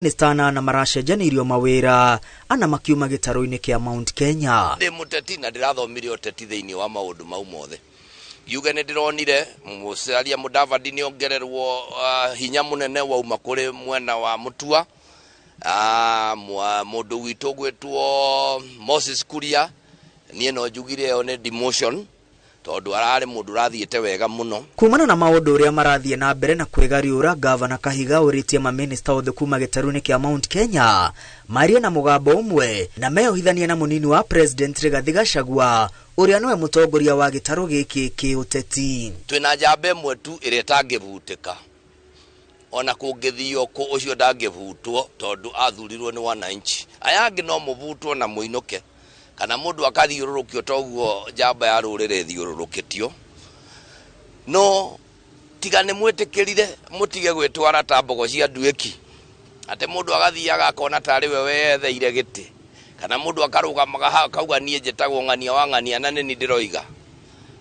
Minista anana maracenjanĩirio mawĩra, ana makiuma gĩtarũ-inĩ kĩa Mount Kenya. Ndĩ mũteti na ndĩrathomire ũteti thĩinĩ wa maũndũ mau mothe. Ngiuge nĩ ndĩronire Musalia Mudavadi nĩ ongererwo hinya mũnene wauma kũrĩ mwena wa Mutua. Mũndũ witũ gwĩtwo Moses Kuria, niĩ no njugire ĩyo nĩ demotion tondũ ararĩ mũndũ ũrathiĩte wega mũno. Kumana na maũndũ ũrĩa marathiĩ na mbere na kwĩgariũra, Gavana Kahiga ũrĩtie maminista othe kuma gĩtarũ-inĩ kĩa Mount Kenya marie na mũgambo ũmwe na meyohithanie na mũnini wa President Rigathi Gachagua ũrĩa nĩwe mũtongoria wa gĩtarũ gĩkĩ kĩũteti. Twĩna njamba ĩmwe tu ĩrĩa ĩtangĩbutĩka, ona kũngĩthio kũ ũcio ndangĩbutwo tondũ athurirwo nĩ wananchi. Aya angĩ no mũbutwo na mũinũke, kana mũndũ akathiũrũrũkio toguo njamba ya rũrĩrĩ ĩthiũrũrũkĩtio. No tiga nĩ mwĩtĩkĩrire mũtige gwĩtwara ta mbogo cia nduĩki, atĩ mũndũ agathiaga akona tarĩ we weyetheire gĩtĩ, kana mũndũ akarũgamaga hau akauga niĩ njĩtagwo ng'ania wa ng'ania na nĩ niĩ ndĩroiga,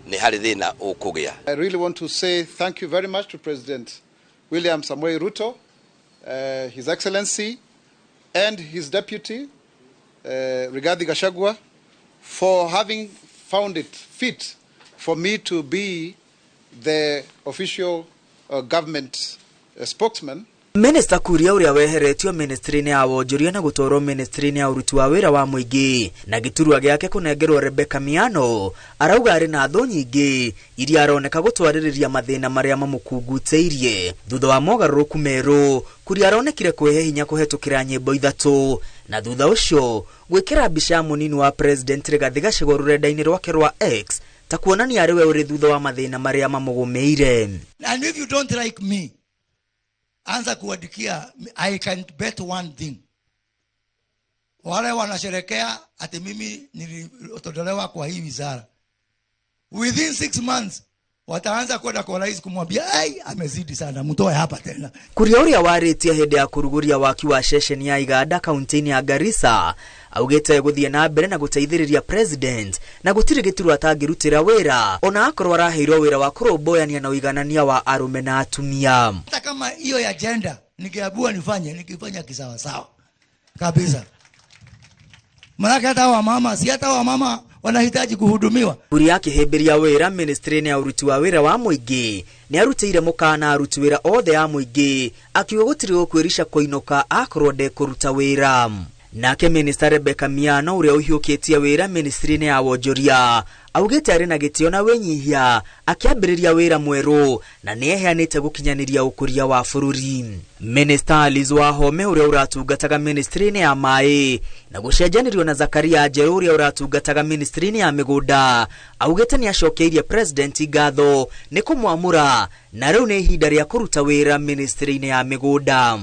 nĩ harĩ thĩna ũkũgĩa. I really want to say thank you very much to President William Samoei Ruto, His Excellency, and his deputy, Rigathi Gachagua, for having found it fit for me to be the official government spokesman. Minister Kuria ũrĩa weheretio ministry-inĩ ya wonjoria na gũtwarwo ministry-inĩ ya ũruti wa wĩra wa mũingĩ na gĩturwa gĩake kũnengerwo Rebecca Miano, arauga arĩ na thũ nyingĩ iria aroneka gũtwarĩrĩria mathĩna marĩa mamũkungutĩirie. Thutha wa mogarũrũku merũ, Kuria aronekire kwĩhe hinya kũhetũkĩra nyĩmbo ithatũ, na thutha ũcio gwĩkĩra mbica ya mũnini wa President Rigathi Gachagua rũrenda-inĩ rwake rwa X ta kuonania arĩ we ũrĩ thutha wa mathĩna marĩa mamũgũmĩire. And if you don't like me, anza kuandikia. I can bet one thing. Wale wanasherekea ati mimi nilitolewa kwa hii wizara, within 6 months wataanza kwenda kwa rais kumwambia ai, amezidi sana, mtoe hapa tena. Kuria ũrĩa warĩtie hĩndĩ ya kũrugũria waki wa ceceni ya Iganda kaunti-inĩ ya Garissa augĩte gũthiĩ na mbere na gũteithĩrĩria president na gũtirĩ gĩturwa atangĩrutĩra wĩra ona akorwo araheirwo wĩra wa kũrũmbũyania na ũiganania wa arũme na atumia. Hata kama hiyo ya gender nikiambiwa nifanye, nikifanya kisawasawa kabisa. Maanake hata wamama, si hata wamama wanahitaji kuhudumiwa. Kuria akĩhĩmbĩria wĩra ministry-inĩ ya ũruti wa wĩra wa mũingĩ nĩ arutĩire mũkana aruti wĩra othe a mũingĩ akiuga gũtirĩ gũkwĩrica kũinũka akorwo ndekũruta wĩra. Nake Minister Rebecca Miano ũrĩa ũhiũkĩtie wĩra ministry-inĩ ya wonjoria augĩte arĩ na gĩtĩo na wĩnyihia akĩambĩrĩria wĩra mwerũ na nĩeheanĩte gũkinyanĩria ũkũria wa bũrũri. Minister Alice Wahome ũrĩa ũratungataga ministry-inĩ ya maĩ na gũcenjanĩrio na Zakaria Njerũ ũrĩa ũratungataga ministry-inĩ ya mĩgũnda augĩte nĩacokeirie president ngatho nĩ kũmwamũra na rĩu nĩ ihinda rĩa kũruta wĩra ministry-inĩ ya mĩgũnda.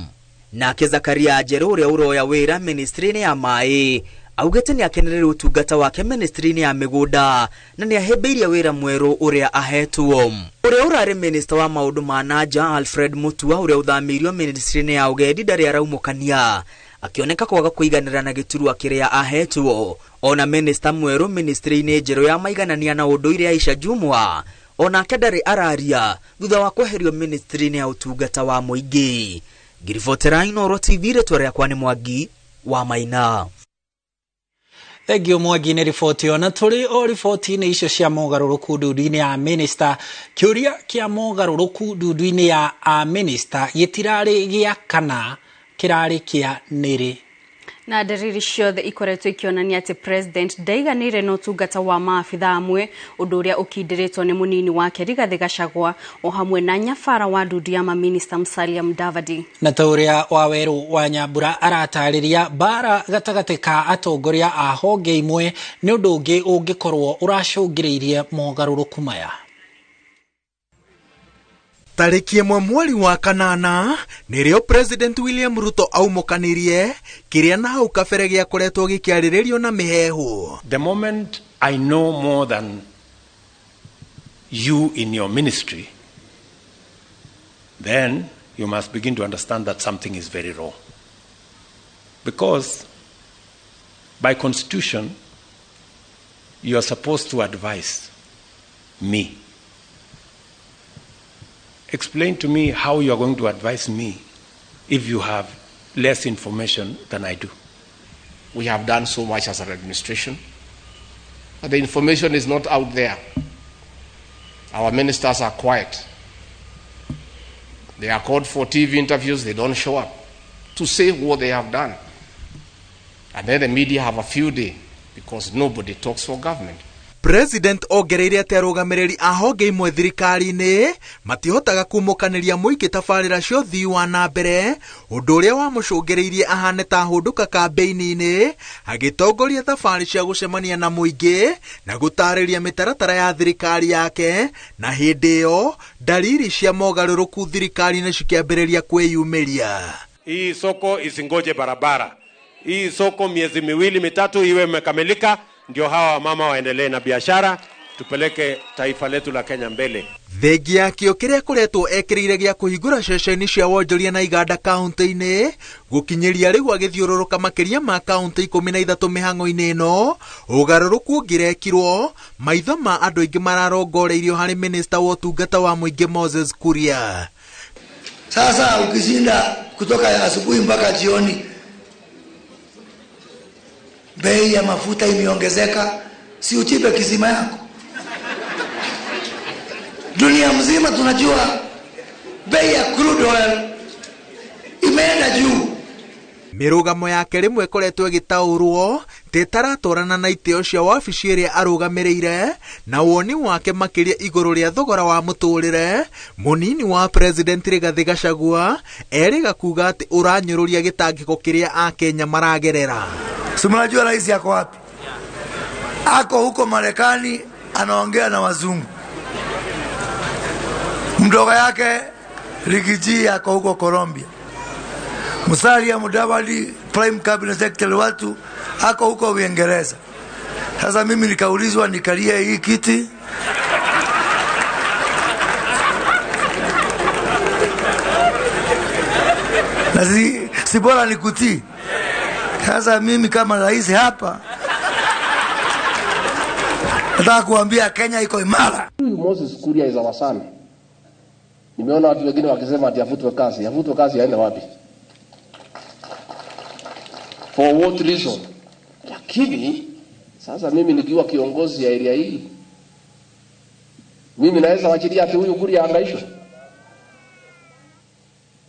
Nake Zakaria Njerũ ũrĩa ũroya wĩra ministry-inĩ ya maĩ augĩte nĩakenereire ũtungata wake ministry-inĩ ya mĩgũnda na nĩahĩmbĩirie wĩra mwerũ ũrĩa ahetwo. Ũrĩa ũrarĩ minister wa maũndũ ma na nja Alfred Mutua ũrĩa ũthamĩirio ministry-inĩ ya ũgendi ndarĩ araumũkania akĩoneka kwaga kũiganĩra na gĩturwa kĩrĩa ahetwo. Ona minister mwerũ ministry-inĩ njerũ ya maiganania na ũndũire Aisha Jumwa onake ndarĩ araria thutha wa kweherio ministry-inĩ ya ũtungata wa mũingĩ. Ngiribotera Inooro TV, rĩtwa rĩakwa nĩ Mwangi wa Maina. Thank you Mwangi nĩ riboti ĩyo. Na tũrĩ o riboti-inĩ icio cia mogarũrũku ndundu-inĩ ya minister, kĩũria kĩa mogarũrũku ndundu-inĩ ya a minister gĩtirarĩ gĩa kana kĩrarĩ kĩa nĩrĩ. Na ndariri ciothe ikoretwo ikĩonania atĩ president ndaiganĩire na ũtungata wa maabitha amwe, ũndũ ũrĩa ũkindĩrĩtwo nĩ mũnini wake Rigathi Gachagua o hamwe na nyabara wa ndundu ya maminista Musalia Mudavadi. Na ta ũrĩa Wawerũ wa Nyambura aratarĩria, mbara gatagatĩ ka atongoria a honge imwe nĩ ũndũ ũngĩ ũngĩkorwo ũracũngĩrĩirie mogarũrũku maya. Tarĩki 1 mweri wa 8 nĩrĩo President William Ruto aumũkanirie kĩrĩa na hau kabere gĩakoretwo gĩkĩarĩrĩrio na mĩheehũ. The moment I know more than you in your ministry, then you must begin to understand that something is very wrong. Because by constitution, you are supposed to advise me. Explain to me how you are going to advise me if you have less information than I do. We have done so much as an administration, but the information is not out there. Our ministers are quiet. They are called for TV interviews, they don't show up to say what they have done. And then the media have a few days because nobody talks for government. President ongereire atĩ arũgamĩrĩri a honge imwe thirikari-inĩ matihotaga kumũkanĩria mũingĩ tabarĩra cia ũthii wa na mbere, ũndũ ũrĩa wamũcũngĩrĩirie ahane ta hũndũka kambĩini-inĩ agĩtongoria thabarĩ cia gũcemania na mũingĩ na gũtarĩria mĩtaratara ya thirikari yake, na hĩndĩ ĩyo dalili cia mogarũrũku thirikari-inĩ cikĩambĩrĩria kwĩyumĩria. Hii soko isingoje barabara. Hii soko miezi miwili mitatu iwe imekamilika, ndio hawa mama waendelee na biashara, tupeleke taifa letu la Kenya mbele. Thengia ya kĩo kĩrĩa akoretwo ekĩrĩire gĩa kũhingũra ceceni cia wonjoria na iganda kaunti-inĩ gũkinyĩria rĩu agĩthiũrũrũka makĩria ma kaunti 13 mĩhang'o-inĩ ĩno, ũgarũrũku ũngĩrekirwo maitho ma andũ aingĩ mararongoreirio harĩ minista wa ũtungata wa mũingĩ Moses Kuria. Sasa ukishinda kutoka asubuhi mpaka jioni, bei ya mafuta imeongezeka, si uchipe kisima yako? Dunia mzima tunajua bei ya crude oil imeenda juu. Mĩrũgamo yake rĩmwe ĩkoretwo ĩgĩtaũrwo ta ĩtaratwarana na itĩo cia wabici ĩrĩa arũgamĩrĩire na woni wake makĩria igũrũ rĩa thogora wa mũtũrĩre. Mũnini wa President Rigathĩ Gachagua erĩga kuga atĩ ũranyũrũria gĩtangĩko kĩrĩa Akenya maragerera. Si mnajua rais yako wapi? Ako huko Marekani anaongea na wazungu. Mdogo yake Rigiji ako huko Colombia. Musalia Mudavadi, Prime Cabinet Secretary watu, ako huko Uingereza. Sasa mimi nikaulizwa nikalie hii kiti. Na si bora nikutii. Sasa mimi kama rais hapa nataka kuambia Kenya iko imara. Huyu Moses Kuria is our son. Nimeona watu wengine wakisema ati afutwe kazi. Afutwe kazi aende wapi? For what reason? Lakini sasa mimi nikiwa kiongozi ya area hii, mimi naweza wachilia ati huyu Kuria angaishwe?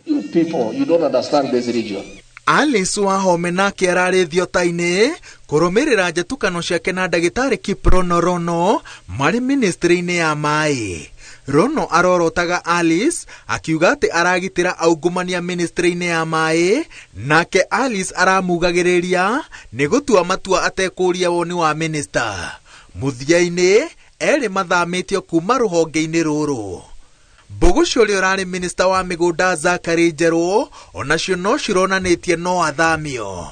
You people, you don't understand this region. Alice Wahome nake ararĩ thiota-inĩ kũrũmĩrĩra njetukano ciake na ndagĩtarĩ Kiprono Rono marĩ ministry-inĩ ya maĩ. Rono arorotaga Alice akiuga atĩ aragitĩra aungumania ministry-inĩ ya maĩ, nake Alice aramugagĩrĩria nĩ gũtua matua atekũria woni wa minister. Mũthia-inĩ erĩ mathamĩtio kuma rũhonge-inĩ rũrũ. Mbũgũcio ũrĩa ũrarĩ minista wa mĩgũnda Zachary Njerũ onacio no cironanĩtie no athamio.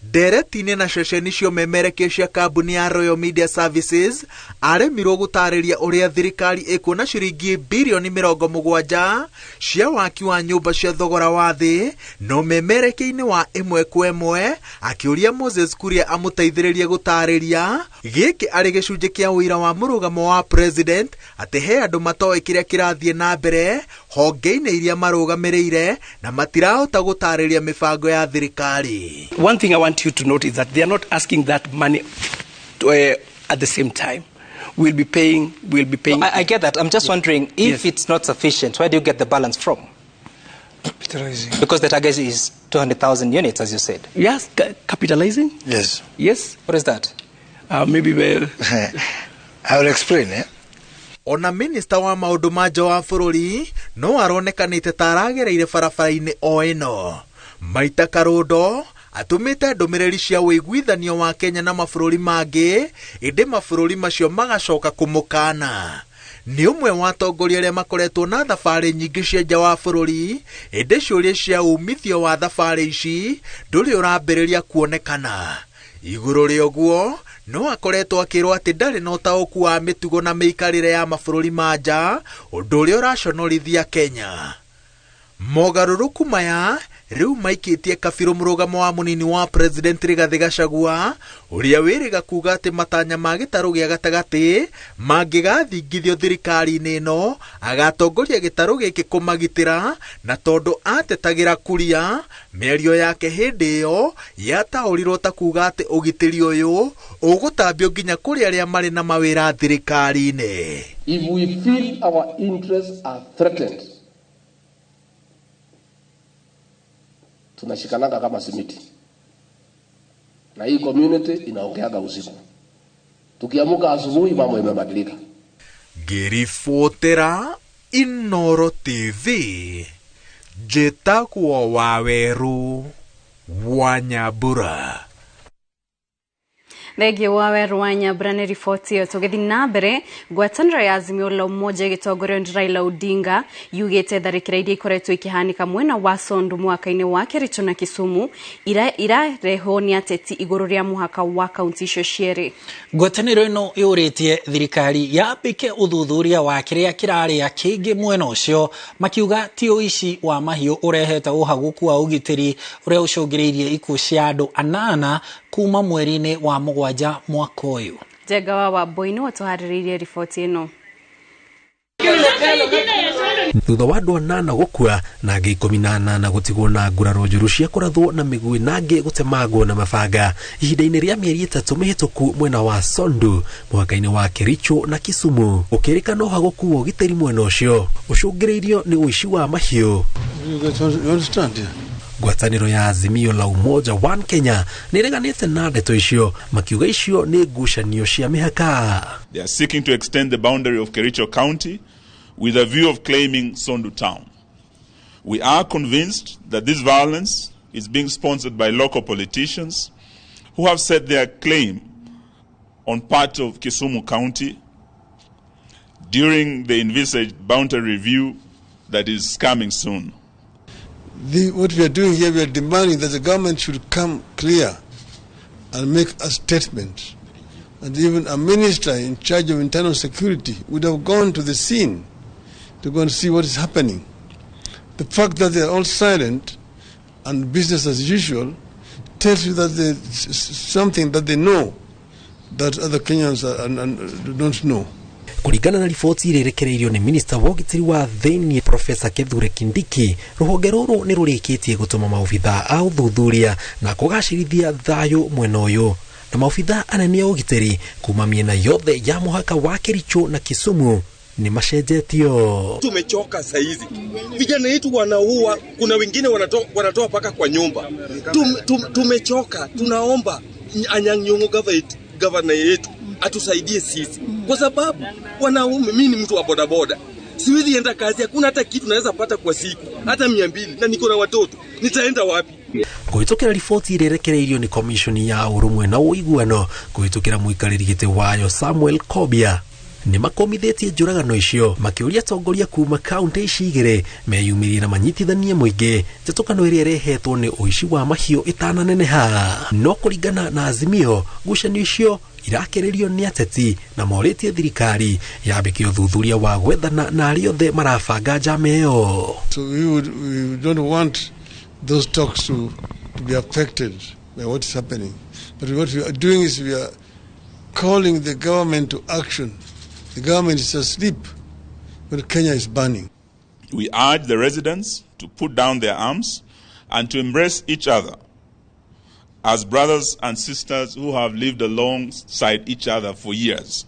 Ndereti-inĩ na ceceni cia ũmemerekia cia kambuni ya Royal Media Services aremirwo gũtarĩria ũrĩa thirikari ĩkuona ciringi birioni 70 cia waki wa nyũmba cia thogora wa thĩ, no ũmemerekia-inĩ wa ĩmwe kwa ĩmwe akĩũria Moses Kuria amũteithĩrĩrie gũtarĩria gĩkĩ arĩ gĩcunjĩ kĩa ũira wa mũrũgamo wa president atĩ he andũ matoĩ kĩrĩa kĩrathiĩ na mbere honge-inĩ iria marũgamĩrĩire na matirahota gũtarĩria mĩbango ya thirikari. One thing I want you to note is that they are not asking that money to, at the same time. We'll be paying. No, I get that. I'm just wondering if yes, it's not sufficient, where do you get the balance from? Capitalizing. Because the target is 200,000 units, as you said. Yes, capitalizing. Yes. Yes. What is that? Maybe well. I will explain. Eh? Ona minista wa maũndũ ma nja wa bũrũri no aronekanĩte ta aragereire barabara-inĩ o ĩno. Maita Karũndo atũmĩte ndũmĩrĩri cia ũiguithanio wa Kenya na mabũrũri mangĩ, ĩndĩ mabũrũri macio magacoka kũmũkana. Nĩ ũmwe wa atongoria arĩa makoretwo na thabarĩ nyingĩ cia nja wa bũrũri, ĩndĩ ciũria cia umithio wa thabarĩ ici ndũrĩ ũrambĩrĩria kuonekana. Igũrũ rĩa ũguo no akoretwo akĩrwo atĩ ndarĩ na ũtaũku wa mĩtugo na mĩikarĩre ya mabũrũri ma nja, ũndũ ũrĩa ũraconorithia Kenya. Mogarũrũku maya Rĩu maikĩtie kabirũ mũrũgamo wa mũnini wa President Rigathĩ Gachagua ũrĩa wĩrĩga kuga atĩ matanya ma gĩtarũ gĩa gatagatĩ mangĩgathingithio thirikari-inĩ ĩno agatongoria gĩtarũ gĩkĩ kũmagitĩra, na tondũ atetagĩra Kuria mĩario yake hĩndĩ ĩyo yataũrirwo ta kuga atĩ ũgitĩri ũyũ ũgũtambio nginya kũrĩ arĩa marĩ na mawĩra thirikari-inĩ. If we feel our interests are threatened, tunashikananga kama simiti, na hii community inaongeaga usiku. Tukiamuka asubuhi mambo yamebadilika. Ngĩribotera Inoro TV, njĩtagwo Waweru wa Nyambura. Thengio Waweru wa Nyambura nĩ riboti ĩyo. Tũgĩthiĩ na mbere, ngwatanĩro ya Azimio la Umoja ĩgĩtongorio nĩ Raila Odinga yugĩte tharĩkĩra iria ikoretwo ikĩhanĩka mwena wa Sondu mwaka-inĩ wa Kericho na Kisumu irarehwo nĩ ateti igũrũ rĩa mũhaka wa kaunti icio cierĩ. Ngwatanĩro ĩno yũrĩtie thirikari yambĩke ũthuthuria wa kĩrĩa kĩrarĩa kĩngĩ mwena ũcio, makiuga ti ũici wa mahiũ ũrehete ũhagũku wa ũgitĩri ũrĩa ũcũngĩrĩirie ikuũ cia andũ 8 kuma mweri-inĩ wa 7 mwaka ũyũ. Njenga wa Wambui nĩwe ũtũharĩrĩirie riboti ĩno. Thutha wa andũ 8 gũkua na angĩ 18 gũtigwo na nguraro njũru cia kũrathwo na mĩguĩ na angĩ gũtemangwo na mabanga ihinda-inĩ rĩa mĩeri 3 mĩhĩtũku mwena wa Sondu mũhaka-inĩ wa Kericho na Kisumu, ũkĩrĩkana ũhagũku wa ũgitĩri mwena ũcio ũcũngĩrĩirio nĩ ũici wa mahiũ. Ngwatanĩro ya Azimio la Umoja One Kenya nĩreganĩte na ndeto icio, makiuga icio nĩ ngucanio cia mĩhaka. They are seeking to extend the boundary of Kericho County with a view of claiming Sondu town. We are convinced that this violence is being sponsored by local politicians who have set their claim on part of Kisumu County during the envisaged boundary review that is coming soon. What we are doing here, we are demanding that the government should come clear and make a statement. And even a minister in charge of internal security would have gone to the scene to go and see what is happening. The fact that they are all silent and business as usual tells you that there's something that they know that other Kenyans don't know. Kũringana na riboti ĩrĩa ĩrekereirio nĩ minista wa ũgitĩri wa thĩinĩ Profesa Kithure Kindiki, rũhonge rũrũ nĩ rũrĩkĩtie gũtũma maobithaa a ũthuthuria na kũgacĩrithia thayũ mwena ũyũ, na maobithaa anene a ũgitĩri kuma mĩena yothe ya mũhaka wa Kericho na Kisumu nĩ macenjetio. Tumechoka saizi, vijana wetu wanaua, kuna wengine wanatoa paka kwa nyumba. Tumechoka, tunaomba Anyang' Nyong'o governor yetu atusaidie sisi, kwa sababu wanaume, mimi ni mtu wa bodaboda, siwezi enda kazi, hakuna hata kitu naweza pata kwa siku, hata 200, na niko na watoto, nitaenda wapi? Kũhĩtũkĩra riboti ĩrĩa ĩrekereirio nĩ komishoni ya ũrũmwe na ũiguano kũhĩtũkĩra mũikarĩri gĩtĩ wayo Samuel Kobia, nĩ makomithĩtie njũragano icio makĩũria atongoria kuma kaunti ici igĩrĩ meyumĩrie na manyitithanie mũingĩ njatũkano ĩrĩa ĩrehetwo nĩ ũici wa mahiũ ĩtananeneha. No kũringana na Azimio, ngucanio icio irakĩrĩrio nĩ ateti na morĩtie thirikari yambĩke ũthuthuria wa gwethana na arĩa othe marabanga njama ĩyo. So we don't want those talks to be affected by what is happening. But what we are doing is we are calling the government to action. The government is asleep when Kenya is burning. We urge the residents to put down their arms and to embrace each other as brothers and sisters who have lived alongside each other for years.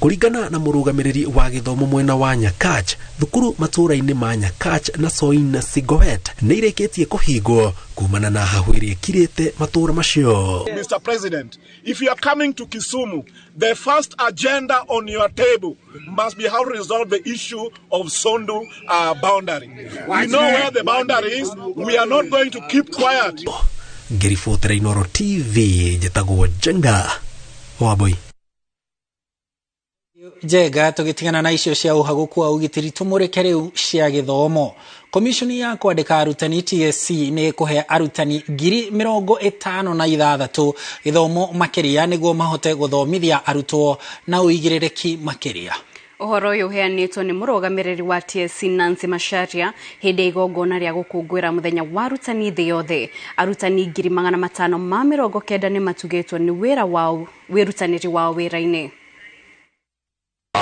Kũringana na mũrũgamĩrĩri wa gĩthomo mwena wa Nyakach, thukuru matũũra-inĩ ma Nyakach na Soin na Sigoet nĩ irĩkĩtie kũhingwo kumana na hahũ ĩrĩa ĩkirĩte matũũra macio. Mr. President, if you are coming to Kisumu, the first agenda on your table must be how to resolve the issue of Sondu boundary. We know where the boundary is. We are not going to keep quiet. Ngĩribotera Inoro TV, njĩtagwo Njenga Wambui. Njega, tũgĩtigana na icio cia ũhagũku wa ũgitĩri tũmũrĩke rĩu cia gĩthomo. Komishoni ya kwandĩka arutani TSC nĩ ĩkũhe arutani 56,000 gĩthomo makĩria nĩguo mahote gũthomithia arutwo na ũigĩrĩrĩki makĩria. Ũhoro ũyũ ũheanĩtwo nĩ mũrũgamĩrĩri wa TSC Nancy Macharia hĩndĩ ya igongona rĩa gũkũngũĩra mũthenya wa arutani thĩ yothe. Arutani 590,000 nĩ matugĩtwo nĩ wĩra wao wĩrutanĩri wao wĩra-inĩ.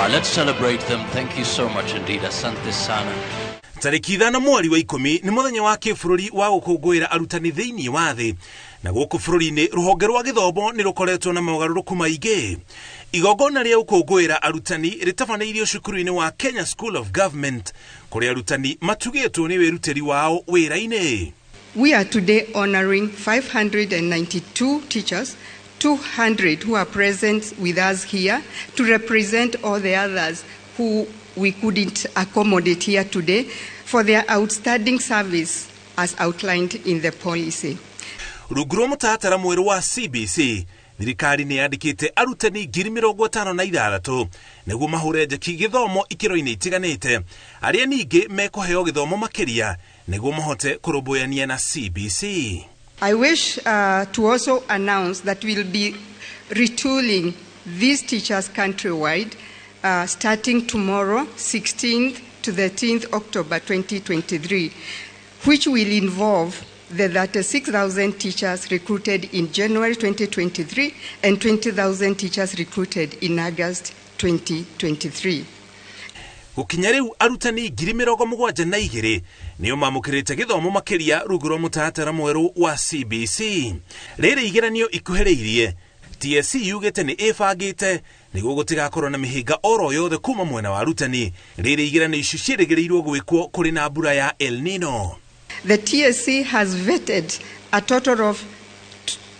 Let's celebrate them. Thank you so much indeed. Asante sana. Tarĩki 5 mweri wa 10 nĩ mũthenya wa kĩbũrũri wa gũkũngũĩra arutani thĩinĩ wa thĩ, na gũkũ bũrũri-inĩ rũhonge rwa gĩthomo nĩ rũkoretwo na mogarũrũku maingĩ. Igongona rĩa gũkũngũĩra arutani rĩtabanĩirio cukuru-inĩ wa Kenya School of Government, kũrĩa arutani matugĩtwo nĩ wĩrutĩri wao wĩra-inĩ. We are today honoring 592 teachers, 200 who are present with us here to represent all the others who we couldn't accommodate here today for their outstanding service as outlined in the policy. Rungu rwa mũtaratara mwerũ wa CBC, thirikari nĩ yandĩkĩte arutani 56,000 nĩguo mahũre njeki gĩthomo ikĩro-inĩ itiganĩte, arĩa ningĩ mekũheo gĩthomo makĩria nĩguo mahote kũrũmbũyania na CBC. I wish to also announce that we'll be retooling these teachers countrywide starting tomorrow, 16th to 13th October 2023, which will involve the 36,000 teachers recruited in January 2023 and 20,000 teachers recruited in August 2023. Gũkinya rĩu arutani 72,000 nĩo mamũkĩrĩte gĩthomo makĩria rungu rwa mũtaratara mwerũ wa CBC. Rĩrĩ igeranio ikuhĩrĩirie, TSC yugĩte nĩ ĩbangĩte nĩguo gũtigakorwo na mĩhĩnga oro yothe kuma mwena wa arutani. Rĩrĩ igeranio icio ciĩrĩgĩrĩirwo gwĩkwo kũrĩ na mbura ya El Nino. The TSC has vetted a total of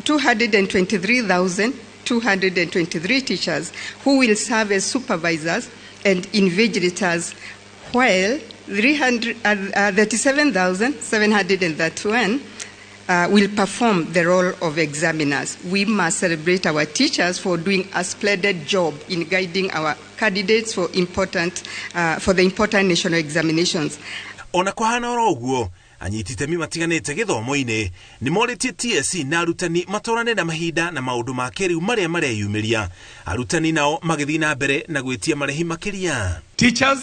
223,223 teachers who will serve as supervisors and invigilators, while 37,731 will perform the role of examiners. We must celebrate our teachers for doing a splendid job in guiding our candidates for the important national examinations. Ona kũhana oro ũguo, anyiti itemi matiganĩte gĩthomo-inĩ nĩ morĩtie TSC na arutani matwarane na mahinda na maũndũ ma kĩrĩu marĩa mareyumĩria. Arutani nao magĩthiĩ na mbere na gwĩtia marĩhi makĩria. Teachers,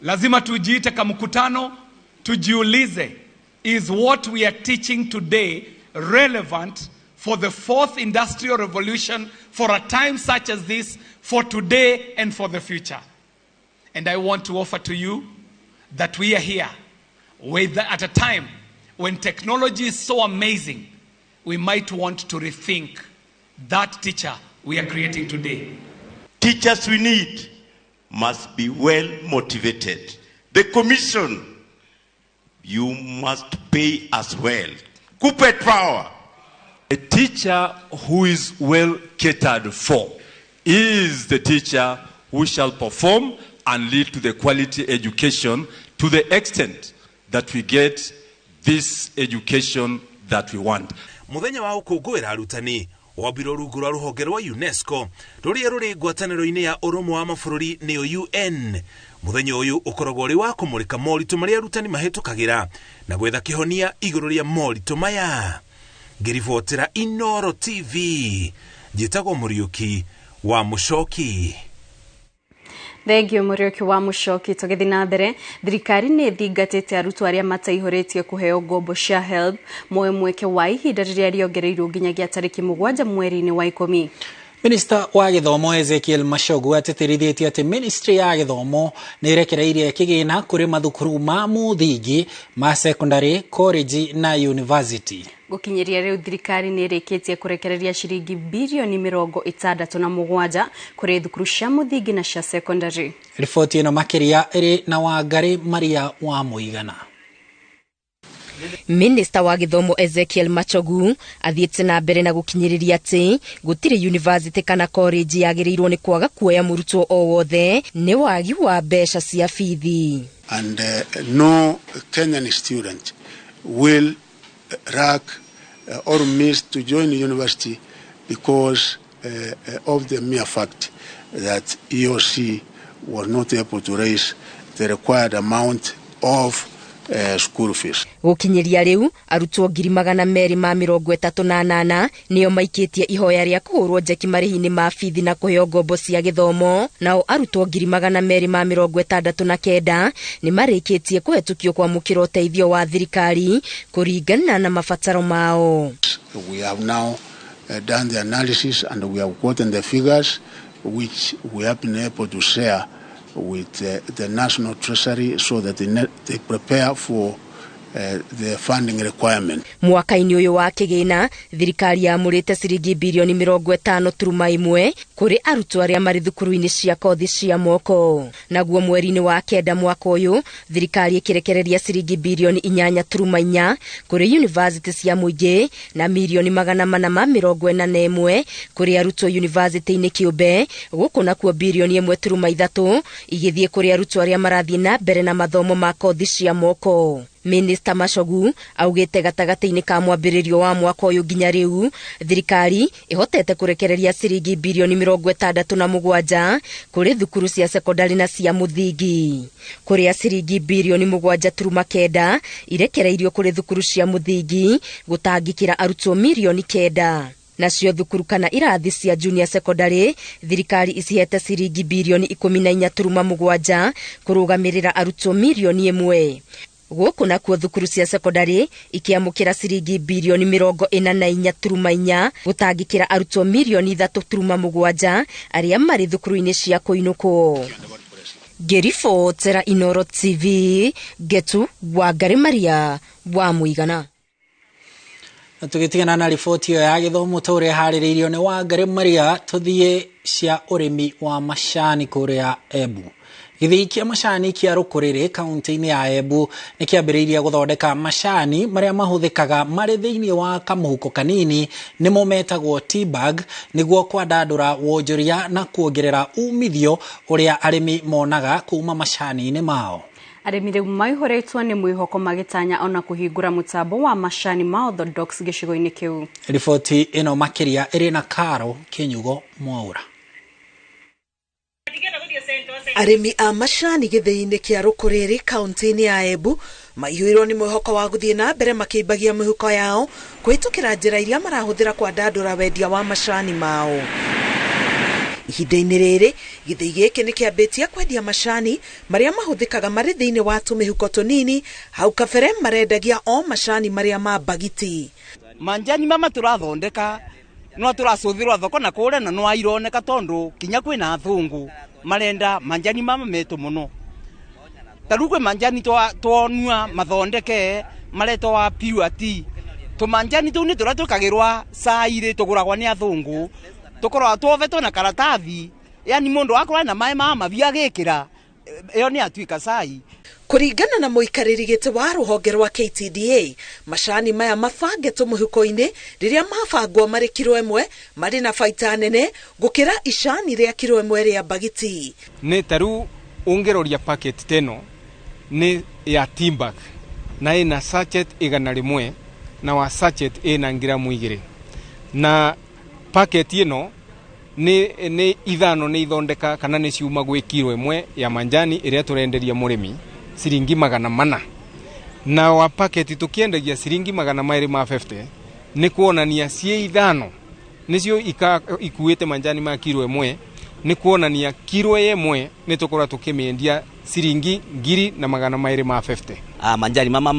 lazima tujiite kamkutano, tujiulize, is what we are teaching today relevant for the fourth industrial revolution, for a time such as this, for today and for the future? And I want to offer to you that we are here at a time when technology is so amazing, we might want to rethink that teacher we are creating today. Teachers we need must be well motivated. The commission, you must pay as well. Corporate power. A teacher who is well catered for is the teacher who shall perform and lead to the quality education to the extent that we get this education that we want. Muthenya wa gũkũngũĩra arutani wambirwo rungu rwa rũhonge rwa UNESCO rũrĩa rũrĩ ngwatanĩro-inĩ ya ũrũmwe wa mabũrũri nĩyo UN. Muthenya ũyũ ũkoragwo ũrĩ wa kũmũrĩka moritũ marĩa arutani mahĩtũkagĩra na gwetha kĩhonia igũrũ rĩa moritũ maya. Ngĩribotera Inoro TV, njĩtagwo Mũriũki wa Mũcoki. Thengio Mũriũki wa Mũcoki. Tũgĩthiĩ na mbere, thirikari nĩ ĩthingatĩte arutwo arĩa mataihũrĩtie kũheo ngombo cia HELB moe mweke wa ihinda rĩrĩa rĩongereirwo nginyagia tarĩki 7 mweri-inĩ wa 10. Minista wa gĩthomo Ezekiel Machogu atĩtĩrithĩtie atĩ ministry ya gĩthomo nĩ ĩrekereirie kĩgĩna kũrĩ mathukuru ma mũthingi ma secondary, college na university. Gũkinyĩria rĩu thirikari nĩ ĩrĩkĩtie kũrekereria ciringi birioni 67 kũrĩ thukuru cia mũthingi na cia secondary. Riboti ĩno makĩria ĩrĩ na Wangari Maria wa Mũigana. Minista wa gĩthomo Ezekiel Machogu athiĩte na mbere na gũkinyĩrĩria atĩ gũtirĩ university kana college yagĩrĩirwo nĩ kwaga kuoya mũrutwo o wothe nĩ wagi wa mbeca cia bithi. And no Kenyan student will lack or miss to join university because of the mere fact that EOC was not able to raise the required amount of school fees. Gũkinyĩria rĩu arutwo 238,000 nĩo maikĩtie ihoya rĩa kũhũrwo njeki marĩhi-inĩ ma bithi na kũheo ngombo cia gĩthomo, nao arutwo 269,000 nĩ marĩkĩtie kũhetũkio kwamũkĩra ũteithio wa thirikari kũringana na mabataro mao. We have now done the analysis and we have gotten the figures which we have been able to share with the National Treasury so that they prepare for the funding requirement. Mwaka-inĩ ũyũ wa kĩgĩna, thirikari yamũrĩte ciringi birioni 50.1 kũrĩ arutwo arĩa marĩ thukuru-inĩ cia kothi cia moko. Naguo mweri-inĩ wa 9 mwaka ũyũ, thirikari ĩkĩrekereria ciringi birioni 8.4 kũrĩ yunivasĩtĩ cia mũingĩ na mirioni 441 kũrĩ arutwo yunivasĩtĩ-inĩ kĩũmbe, gũkũ nakuo birioni 1.3 igĩthiĩ kũrĩ arutwo arĩa marathiĩ na mbere na mathomo ma kothi cia moko. Minister Machogu augĩte gatagatĩ-inĩ ka mwambĩrĩrio wa mwaka ũyũ nginya rĩu thirikari ĩhotete kũrekereria ciringi birioni 67 kũrĩ thukuru cia sekondari na cia mũthingi, kũrĩa ciringi birioni 7.9 irekereirio kũrĩ thukuru cia mũthingi gũtangĩkĩra arutwo mirioni 9. Nacio thukuru kana irathi cia junior secondary thirikari icihete ciringi birioni 14.7 kũrũgamĩrĩra arutwo mirioni 1. Gũkũ nakuo thukuru cia sekondari ikiamũkĩra ciringi birioni 44.4 gũtangĩkĩra arutwo mirioni 3.7 arĩa marĩ thukuru-inĩ cia kũinũkwo. Ngĩribotera Inoro TV, Ngetu Wangari Maria wa Mũigana. Na tũgĩtigana na riboti ĩyo ya gĩthomo ta ũrĩa ĩharĩrĩirio nĩ Wangari Maria, tũthiĩ cia ũrĩmi wa macani kũrĩa Embu. Gĩthii kĩa macani kĩa Rũkũrĩrĩ kaunti-inĩ ya Embu nĩ kĩambĩrĩirie gũthondeka macani marĩa mahũthĩkaga marĩ thĩinĩ wa kamũhuko kanini nĩmo metagwo tea bag, nĩguo kwandandũra wonjoria na kuongerera umithio ũrĩa arĩmi monaga kuma macani-inĩ mao. Arĩmi rĩu maihũrĩtwo nĩ mwĩhoko magĩtanya ona kũhingũra mũtambo wa macani ma Orthodox gĩcigo-inĩ kĩu. Riboti ĩno makĩria ĩrĩ na Karo Kĩnyugo Mwaura. Arĩmi a macani gĩthĩi-inĩ kĩa Rũkũrĩrĩ kaunti-inĩ ya Embu maihũirwo nĩ mwĩhoko wa gũthiĩ na mbere makĩimbagia mĩhuko yao kũhĩtũkĩra njĩra iria marahũthĩra kwandandũra wendia wa macani mao. Ihinda-inĩ rĩrĩ, gĩthĩi gĩkĩ nĩ kĩambĩtie kwendia macani marĩa mahũthĩkaga marĩ thĩinĩ wa tũmĩhuko tũnini, hau kabere marendagia o macani marĩa ma mbagiti. Manjani mama tũrathondeka no tũracũthĩrwo thoko na kũrĩa na no ironeka tondũ kinya kwĩna athũngũ marenda manjani mama metu muno. Taru kwĩ manjani twonua mathondeke maretwo wa pure tea. Tũmanjani tũu nĩ tũrĩa twĩkagĩrwa cai-rĩ tũgũragwa nĩ athũngũ, tũkoragwo twovetwo na karatathi, yani mũndũ akorwo na maĩ ma mabiũ agĩkĩra ĩyo nĩ atuĩka cai. Kũringana na mũikarĩri gĩtĩ wa rũhonge rwa KTDA, macani maya mabangetwo mũhuko-inĩ rĩrĩa mabangwo marĩ kiro 1 marĩ na baita nene gũkĩra icani rĩa kiro 1 rĩa mbagiti. Nĩ taru ũngĩroria packet teno nĩ ya tea bag na ĩna sachet 100 na wa sachet ĩna ngiramu 2 na packet ĩno nĩ ithano nĩ ithondeka kana nĩ ciuma gwĩ kiro 1 ya manjani ĩrĩa tũrenderia mũrĩmi ciringi 400 na wa paketi tukiendagia ciringi 250 nĩ kuonania ciĩ ithano nĩcio ikuĩte manjani ma kiro 1 nĩ kuonania kiro 1 nĩ tũkorwo tũkĩmĩendia ciringi 2,250. Manjani mama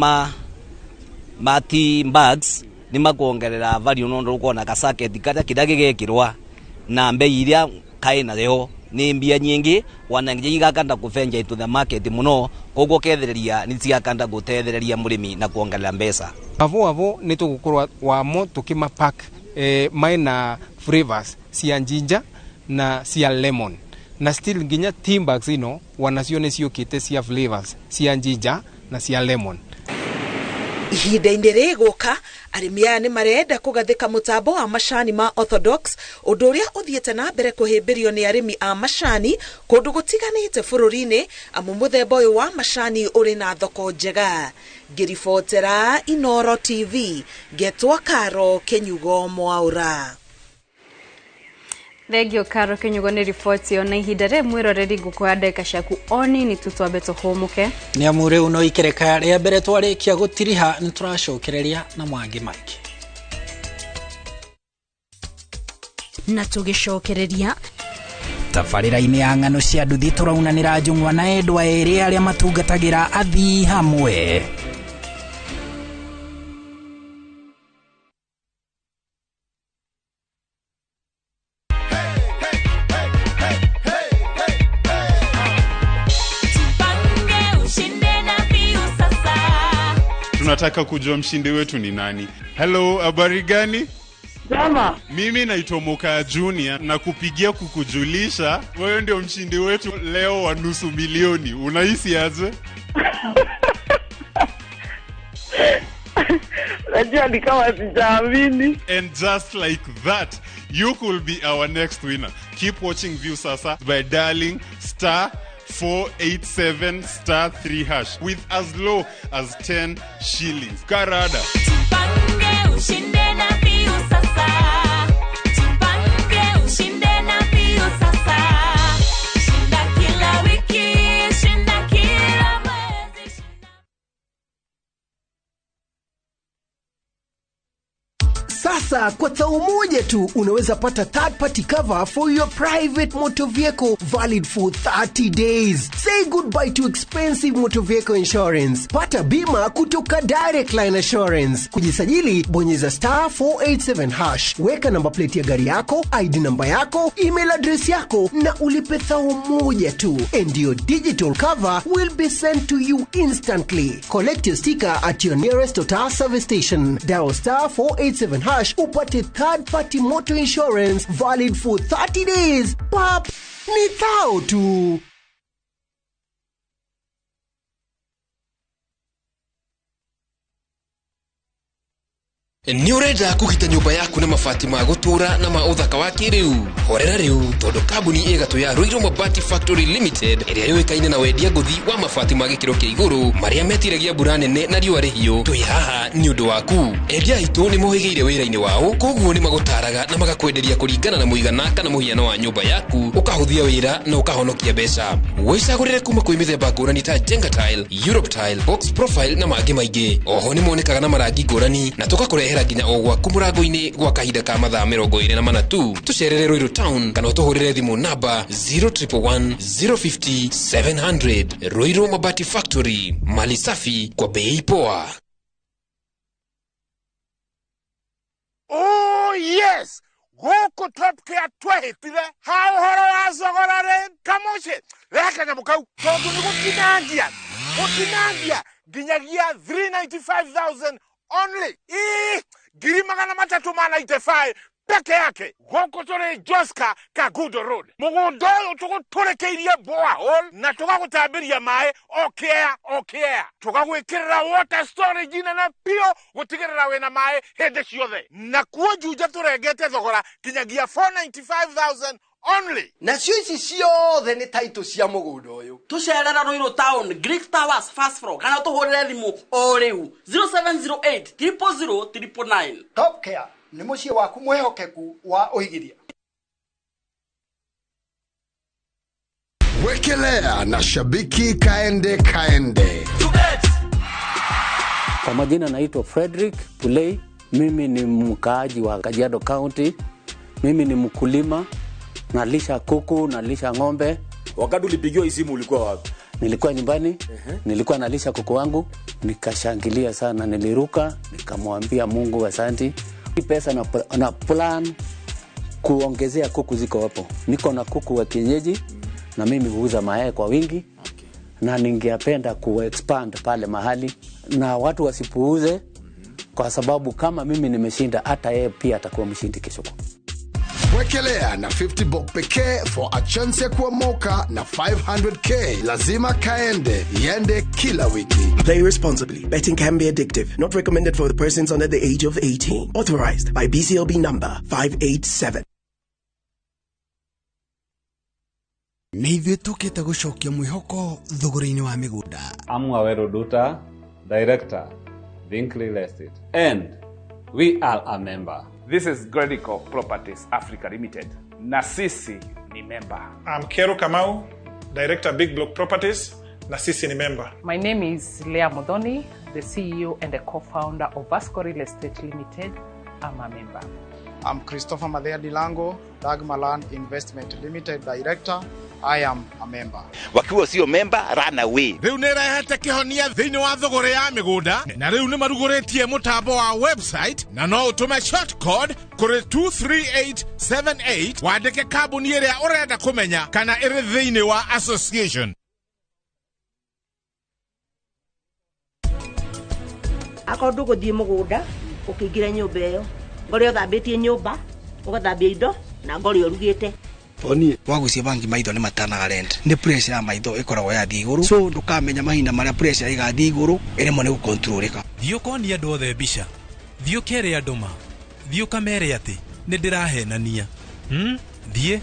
ma tea bags nĩ makuongerera value nondu ũkuona gasaketi karĩa kĩrĩa gĩgekĩrwa na mbei iria kaĩ nayo nĩ mbia nyingĩ wana nginya igakanda kũvenja into the market mũno, koguo kethereria nĩ ciakanda gũtethereria mũrĩmi na kuongerera mbeca. Avo avo nĩ tũgũkorwo wamo tũkĩma pack maina flavors cia ginger na cia lemon na still nginya tea bags ino wanacio nĩ ciũkĩte cia flavors cia ginger na cia lemon. Ihinda-inĩ rĩgũka arĩmi aya nĩ marenda kũgathĩka mũtambo wa macani ma Orthodox, ũndũ ũrĩa ũthiĩte na mbere kũhĩmbĩrio nĩ arĩmi a macani kũndũ gũtiganĩte bũrũri-inĩ, amu mũthemba ũyũ wa macani ũrĩ na thoko njega. Ngĩribotera Inoro TV, ngetwo Karo Kĩnyugo Mwaura. Thengio Karo Kinyugo nĩ riboti ĩyo na ihinda rĩ mwĩroreri ngũkũha ndagĩka ciaku o nini tu twambe tũhũmũke. Nĩ amu rĩu no ikereka rĩa mbere twarĩkia gũtiriha nĩ tũracokereria na mangĩ maingĩ. Na tũgĩcokereria tabarĩra-inĩ ya ng'ano cia nduthi tũraunanĩra njũng'wa na endwa erĩ arĩa matungatagĩra athii hamwe. Tunataka kujua mshindi wetu ni nani. Hello, habari gani? Jama. Mimi naitwa Moka Junior na kupigia kukujulisha wewe ndio mshindi wetu leo wa 500,000. Unahisi aje? Najua ni kama sijaamini. And just like that, you could be our next winner. Keep watching Viusasa by dialing star 487 star 3 hash with as low as 10 shillings. Karada. Tupange ushinde na Viusasa. Tupange ushinde na Viusasa. Shinda kila wiki, shinda kila mwezi. Sasa kwa thao moja tu unaweza pata third party cover for your private motor vehicle valid for 30 days. Say goodbye to expensive motor vehicle insurance. Pata bima kutoka Direct Line Assurance. Kujisajili bonyeza star 487 hash. Weka namba plate ya gari yako, ID namba yako, email address yako na ulipe thao moja tu. And your digital cover will be sent to you instantly. Collect your sticker at your nearest Total service station. Dial star 487 hash upate third party motor insurance valid for 30 days. Pap, ni thao tu. Nĩ ũrenda kũgita nyũmba yaku na mabati ma gũtũra na ma ũthaka wa kĩrĩu? Horera rĩu tondũ kambuni ĩgatũ ya Ruiru Mabati Factory Limited ĩrĩa yũĩkaine na wendia ngũthi wa mabati ma gĩkĩro kĩa igũrũ marĩa metiragia mbura nene na riũa rĩhiũ, twĩ haha nĩ ũndũ waku. Endia aitũ nĩ mohĩgĩire wĩra-inĩ wao, koguo nĩ magũtaraga na magakwenderia kũringana na mũigana kana mũhiano wa nyũmba yaku, ũkahũthia wĩra na ũkahonokia mbeca. Wĩcagũrĩre kuma kwĩ mĩthemba ngũrani ta Jenga Tile, Europe Tile, Box Profile na mangĩ maingĩ. Oho nĩ monekaga na marangi ngũrani na tũgakũrehera nginya o gwaku mũrango-inĩ gwa kahinda ka mathaa 24 tu. Tũcerere Ruiru Town kana ũtũhũrĩre thimũ namba 0111 050 700. Ruiru Mabati Factory, mali safi kwa bei poa. Oh yes, gũkũ Top Care twehĩtire ha ũhoro wa thogora rĩ kamũciĩ reke nyamũ kau tondũ nĩ gũtinangia nginyagia 395,000 only. Ngiri 395 peke yake. Gũkũ tũrĩ Joska Kagudo Road. Mũgũnda ũyũ tũgũtũrĩkĩirie borehole na tũgagũtambĩria maĩ o kĩa. Tũgagwĩkĩrĩra water storage nene biũ gũtigĩrĩra wĩna maĩ hĩndĩ ciothe. Na kuo Juja tũrengete thogora kinyagia 495,000 only. Nacio ici ciothe nĩ taitũ cia mũgũnda ũyũ. Tũcerera Ruiru Town, Greek Towers first floor, kana tũhũrĩre thimũ o rĩu 0708 000 999. Top Care nĩ mũciĩ waku mwĩhokeku wa ũigithia. Wekelea na shabiki kaende kaende. Kwa majina naitwa Frederick Pulei, mimi ni mkaaji wa Kajiado County, mimi ni mkulima, nalisha kuku, nalisha ng'ombe. Wakati ulipigiwa hii simu ulikuwa wapi? Nilikuwa nyumbani, nilikuwa nalisha kuku wangu, nikashangilia sana, niliruka, nikamwambia Mungu asanti. Hii pesa na plan kuongezea kuku ziko hapo. Niko na kuku wa kienyeji na mimi huuza mayai kwa wingi. Okay. Na ningependa ku-expand pale mahali na watu wasipuuze kwa sababu kama mimi nimeshinda hata yeye pia atakuwa mshindi kesho. Wekelea na 50 bob pekee for a chance ya kuomoka na 500k. Lazima kaende, iende kila wiki. Play responsibly. Betting can be addictive. Not recommended for the persons under the age of 18. Authorized by BCLB number 587. Nĩ ithuĩ tũkĩte gũcokia mwĩhoko thogora-inĩ wa mĩgũnda. I'm Waweru Duta, Director, Think Real Estate, and we are a member. This is Gredico Properties Africa Limited, na sisi ni member. I'm Kero Kamau, Director Big Block Properties, na sisi ni member. My name is Leah Modoni, the CEO and the co-founder of Vasco Real Estate Limited. I'm a member. I'm Christopher Madea Dilango, Dagmaland Investment Limited Director. I am a member. Wakiwa sio member, run away. Riu nä ĩrehete kĩhonia thĩinĩ wa thũgũrĩ ya mĩgũnda na rĩu nĩ marugũrĩtie mũtambo wa website na no ũtũme short code kũrĩ 23878 wandĩke kambuni ĩrĩa ũrenda kũmenya kana ĩrĩ thĩinĩ wa association. Akorwo ndũgũthiĩ mũgũnda ũkĩingĩra nyũmba ĩyo ngorĩ ũthambĩtie nyũmba ũgathambia indo na ngorĩ ũrugĩte. Oni wagucia bangi maitho nĩ matanaga rent nĩ pressure ya maitho ĩkoragwo yathiĩ igũrũ, so ndũkamenya mahinda marĩa pressure ĩgathiĩ igũrũ ĩremwo nĩ gũkontrolĩka. Thiĩ ũkonie andũ othe mbica, thiĩ ũkere andũ ma, thiĩ ũkamere atĩ nĩ ndĩrahenania. Thiĩ.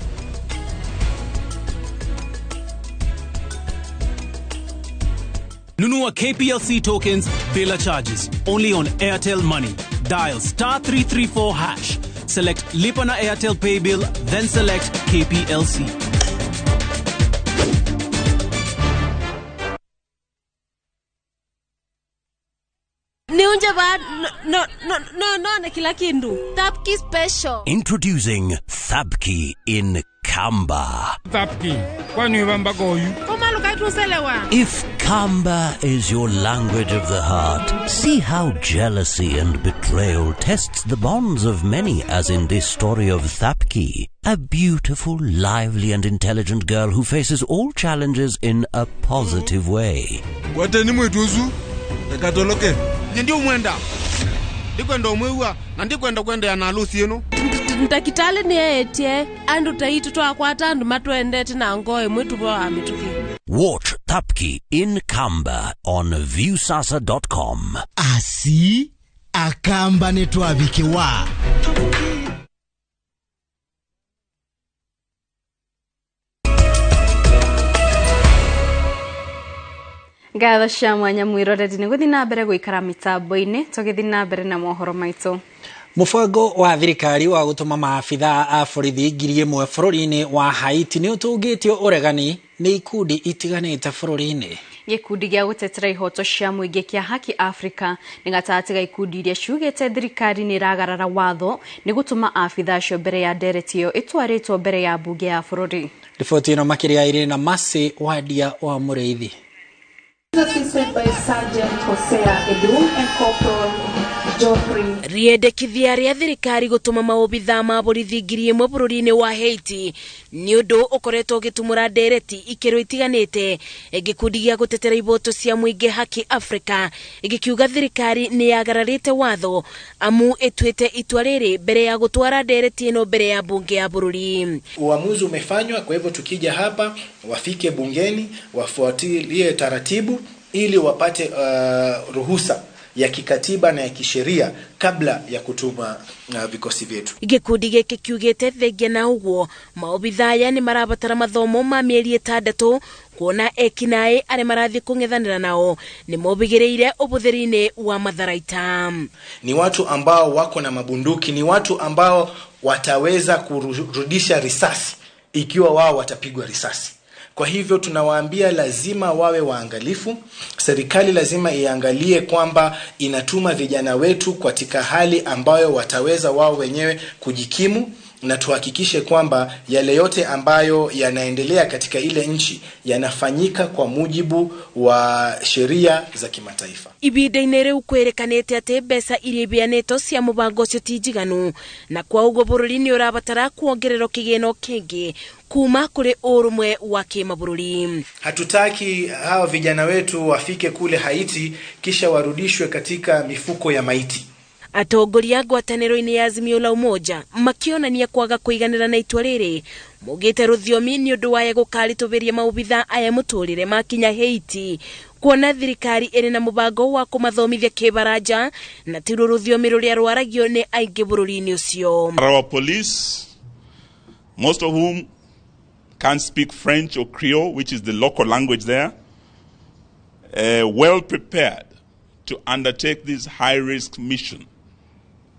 Nunua KPLC tokens bila charges only on Airtel Money. Dial *334#. Select Lipa na Airtel Pay Bill, then select KPLC. Niunje ba no no no no na kila kindu. Thapki special. Introducing Thapki in Kamba. Thapki, kwani wamba goyu? If Kamba is your language of the heart, see how jealousy and betrayal tests the bonds of many, as in this story of Thapki, a beautiful, lively and intelligent girl who faces all challenges in a positive way. Gwateni mwituzu, ekatoloke. Ndio mwenda. Ndikwenda umwewa na ndikwenda kwenda na harusi yenu. Ntakitale ni etie andu taitu twakwata andu matwendete na ngoe mwitu bo amituki. Watch Thapki in Kamba on viewsasa.com. Asi akamba netwabikiwa. Ngatho cia mwanya mwiroreri nĩ gũthiĩ na mbere gũikara mĩtambo-inĩ tũgĩthiĩ na mbere na mohoro maitũ. Mũbango wa thirikari wa gũtũma maabithaa a borithi 1,000 bũrũri-inĩ wa Haiti nĩ ũtũngĩtio ũregani nĩ ikundi itiganĩte bũrũri-inĩ. Gĩkundi gĩa gũtetera ihoto cia mũingĩ kĩa Haki Africa nĩ gatagatĩ ga ikundi iria ciugĩte thirikari nĩ ĩragarara watho nĩ gũtũma abithaa acio mbere ya ndereti ĩyo ĩtwarĩtwo mbere ya mbunge ya bũrũri. Riboti ĩno makĩria ĩrĩ na Mercy Wandia wa Mũrĩithi. Riendekithia rĩa thirikari gũtũma maobithaa ma borithi 1,000 bũrũri-inĩ wa Haiti nĩ ũndũ ũkoretwo ũgĩtumũra ndereti ikĩro itiganĩte. Gĩkundi gĩa gũtetera iboto cia mũingĩ Haki Africa gĩkiuga thirikari nĩ yagararĩte watho amu ĩtuĩte itua rĩrĩ mbere ya gũtwara ndereti ĩno mbere ya bunge ya bũrũri. Uamuzi umefanywa, kwa hivyo tukija hapa wafike bungeni wafuatilie taratibu ili wapate ruhusa ya kikatiba na ya kisheria kabla ya kutuma vikosi vyetu. Gikundi giki kiugite thengia na uguo maobithaya ni marabatara mathomo ma mieri 6 kuona ekinae aria marathie kung'ethanira nao ni mobigireire ubuthiri-ini wa matharaita. Ni watu ambao wako na mabunduki, ni watu ambao wataweza kurudisha risasi ikiwa wao watapigwa risasi. Kwa hivyo tunawaambia lazima wawe waangalifu. Serikali lazima iangalie kwamba inatuma vijana wetu katika hali ambayo wataweza wao wenyewe kujikimu, na tuhakikishe kwamba yale yote ambayo yanaendelea katika ile nchi yanafanyika kwa mujibu wa sheria za kimataifa. Ibinda-inĩ rĩu kwĩrĩkanĩte atĩ mbeca iria ibeanĩtwo cia mũbango ũcio ti njiganu, na kwa ũguo bũrũri nĩ ũrabatara kuongererwo kĩgĩna kĩngĩ kuma kũrĩ ũrũmwe wa kĩmabũrũri. Hatutaki hawa vijana wetu wafike kule Haiti kisha warudishwe katika mifuko ya maiti. Atongoria ngwatanĩro-inĩ ya Azimio la Umoja makĩonania kwaga kũiganĩra na itua rĩrĩ maugĩte rũthiomi nĩ ũndũ wa gũkaritũhĩria maobithaa aya mũtũrĩre makinya Haiti, kuona thirikari ĩrĩ na mũbango wa kũmathomithia kĩbaranja na ti rũthiomi rũrĩa rwaragio nĩ aingĩ bũrũri-inĩ ũcio. Our police, most of whom can't speak French or Creole, which is the local language there, well prepared to undertake this high-risk mission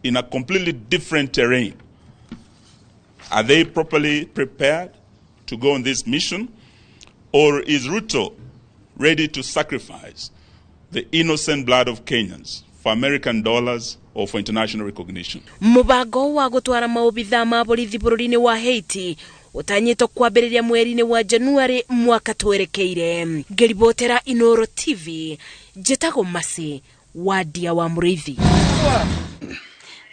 in a completely different terrain. Are they properly prepared to go on this mission? Or is Ruto ready to sacrifice the innocent blood of Kenyans for American dollars or for international recognition? Mubango wa gutwara maobitha ma borithi bururi-ini wa Haiti utanyitwo kwambĩrĩria mweri-inĩ wa Januari mwaka twerekeire. Ngĩribotera Inoro TV, njĩtagwo Masi Wadia wa Mũrĩithi.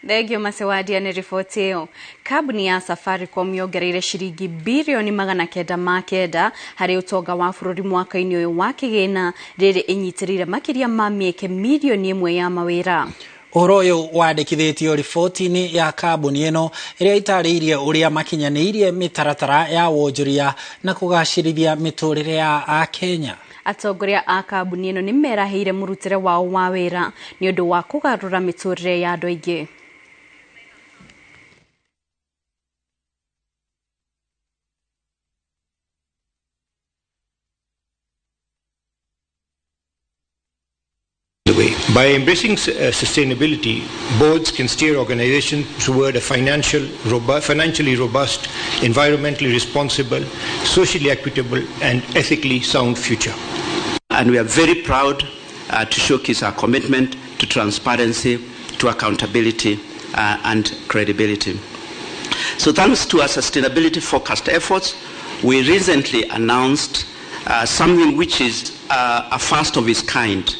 Thengio Masewadia nĩ riboti ĩyo. Kambuni ya Safaricom yongereire ciringi birioni 909 harĩ ũtonga wa bũrũri mwaka-inĩ ũyũ wa kĩgĩna, rĩrĩ ĩnyitĩrĩire makĩria ma mĩeke milioni 1 ya mawĩra. Ũhoro ũyũ wandĩkithĩtio riboti-inĩ ya kambuni ĩno ĩrĩa ĩtarĩirie ũrĩa makinyanĩirie mĩtaratara ya wonjoria na kũgacĩrithia mĩtũrĩre ya Akenya. Atongoria a kambuni ĩno nĩ merahĩire mũrutĩre wao wa wĩra nĩ ũndũ wa kũgarũra mĩtũrĩre ya andũ aingĩ. By embracing sustainability, boards can steer organizations toward a financially robust, environmentally responsible, socially equitable, and ethically sound future. And we are very proud to showcase our commitment to transparency, to accountability, and credibility. So thanks to our sustainability-focused efforts, we recently announced something which is a first of its kind.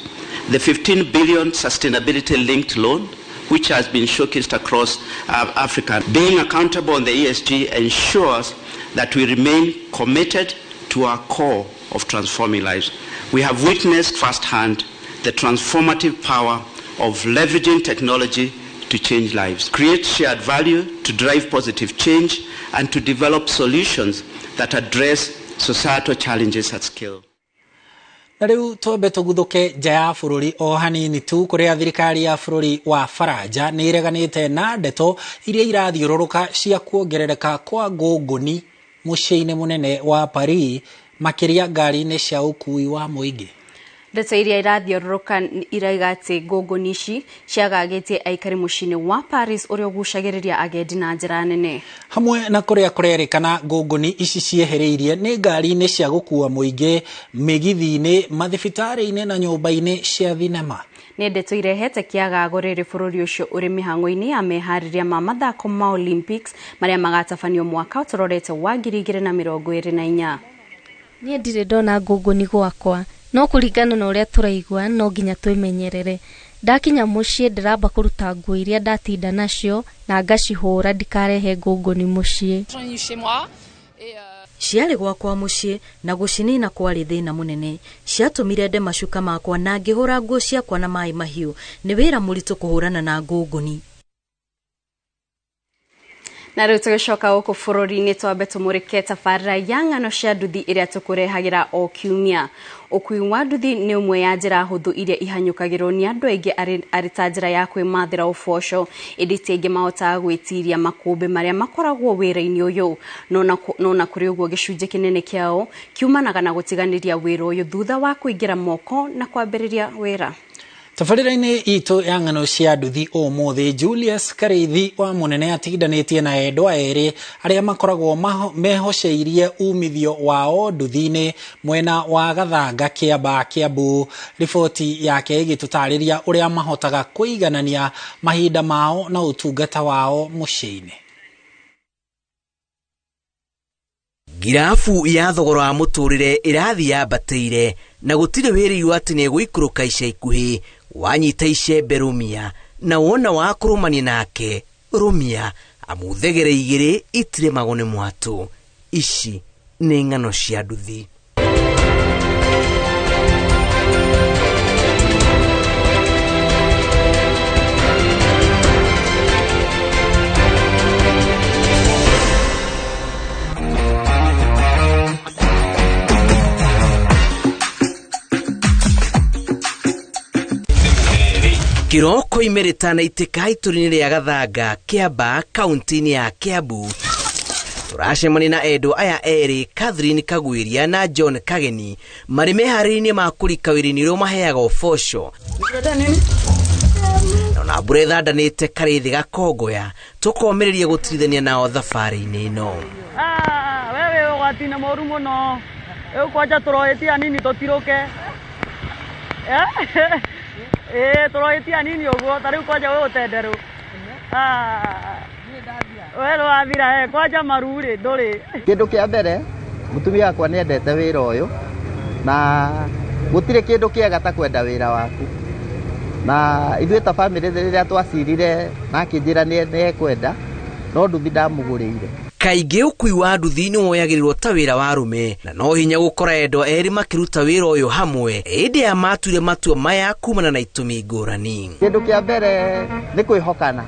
The 15 billion sustainability-linked loan, which has been showcased across Africa. Being accountable on the ESG ensures that we remain committed to our core of transforming lives. We have witnessed firsthand the transformative power of leveraging technology to change lives, create shared value, to drive positive change, and to develop solutions that address societal challenges at scale. Na rĩu twambe tũguthũke nja ya bũrũri o hanini tu, kũrĩa thirikari ya bũrũri wa Faranja nĩ ĩreganĩte na ndeto iria irathiũrũrũka cia kuongerereka kwa ngũngũni mũciĩ-inĩ mũnene wa Paris, makĩria ngari-inĩ cia ũkuui wa mũingĩ. Ndeto iria irathiũrũrũka irauga atĩ ngũngũni ici ciagagĩtie aikari mũciĩ-inĩ wa Paris ũrĩa ũgucagĩrĩria agendi na njĩra nene. Hamwe na kũrĩa kũrerĩkana ngũngũni ici ciehereirie nĩ ngari-inĩ cia gũkua mũingĩ, mĩgithi-inĩ, mathibitarĩ-inĩ na nyũmba-inĩ cia thinema. Nĩ ndeto irehete kĩagago rĩrĩ bũrũri ũcio ũrĩ mĩhang'o-inĩ ya meharĩria ma mathako ma Olympics marĩa magatabanio mwaka ũtũrorete wa 2024. Niĩ ndirĩ ndona ngũngũni gwakwa, no kũringana na ũrĩa tũraigua no nginya twĩmenyerere. Ndakinya mũciĩ ndĩramba kũruta nguo iria ndatinda nacio na ngacihũra ndikarehe ngũngũni mũciĩ. Ciarĩ gwakwa mũciĩ na gũcinina kwarĩ thĩna mũnene. Ciatũmire nde macuka makwa na ngĩhũra nguo ciakwa na maĩ mahiũ. Nĩ wĩra mũritũ kũhũrana na ngũngũni. Na rĩu tũgĩcoka gũkũ bũrũri-inĩ twambe tũmũrĩke tabarĩra ya ng'ano cia nduthi ĩrĩa tũkũrehagĩra o kiumia. Ũkui wa nduthi nĩ ũmwe ya njĩra hũthũ iria ihanyũkagĩrwo nĩ andũ aingĩ arĩ ta njĩra ya kwĩmathĩra ũboco, ĩndĩ ti aingĩ mahotaga gwĩtiria makũmbĩ marĩa makoragwo wĩra-inĩ ũyũ. No na kũrĩ ũguo gĩcunjĩ kĩnene kĩao kiumanaga na gũtiganĩria wĩra ũyũ thutha wa kũingĩra moko na kwambĩrĩria wĩra. Tabarĩra-inĩ itũ ya ng'ano cia nduthi ũmũthĩ, Julius Karĩithi wa Mũnene atindanĩtie na endwa erĩ arĩa makoragwo mehoceirie umithio wao nduthi-inĩ mwena wa Gathanga, Kĩambaa, Kiambu. Riboti yake ĩgĩtũtarĩria ũrĩa mahotaga kũiganania mahinda mao na ũtungata wao mũciĩ-inĩ. Ngirabu ya thogora wa mũtũrĩre ĩrathiĩ yambatĩire na gũtirĩ wĩrĩirwo atĩ nĩĩgũikũrũka ica ikuhĩ. Wanyita icembe rũmia na wona wa kũrũmania nake rũmia, amu thegere igĩrĩ itirĩmagwo nĩ mwatũ. Ici nĩ ng'ano cia nduthi. Kiroko imerĩtana itĩka itũri-inĩ rĩa Gathanga, Kĩambaa, kaunti-inĩ ya Kiambu. Tũracemania na endwa aya erĩ, Catherine Kagwiria na John Kageni, marĩ meharĩria-inĩ ma kũrika wĩra-inĩ ũrĩa ũmaheaga ũboco. Na ona mbura ĩthandanĩte karĩthĩ gakongoya, tũkomĩrĩria gũtirithania nao thabarĩ-inĩ ĩno. Wewe ũgwati-inĩ mũru mũno, rĩu kwanja tũroĩtia nini tũtirũke. Tũroĩtia nini ũguo, ta rĩu kwanja wĩ ũtenderũ. We rwathira, kwanja maru rĩ ndũrĩ. Kĩndũ kĩa mbere, mũtumia wakwa nĩ endete wĩra ũyũ, na gũtirĩ kĩndũ kĩega ta kwenda wĩra waku. Na ithuĩ ta bamĩrĩ rĩrĩa twacirire na akĩnjĩra nĩ ekwenda, no nduthi ndamũgũrĩire. Kaingĩ ũkui wa nduthi nĩ woyagĩrĩrwo ta wĩra wa arũme, na no hinya gũkora endwa erĩ makĩruta wĩra ũyũ hamwe, ĩndĩ aya matuire matua maya kumana na itũmi ngũrani. Kĩndũ kĩa mbere nĩ kwĩhokana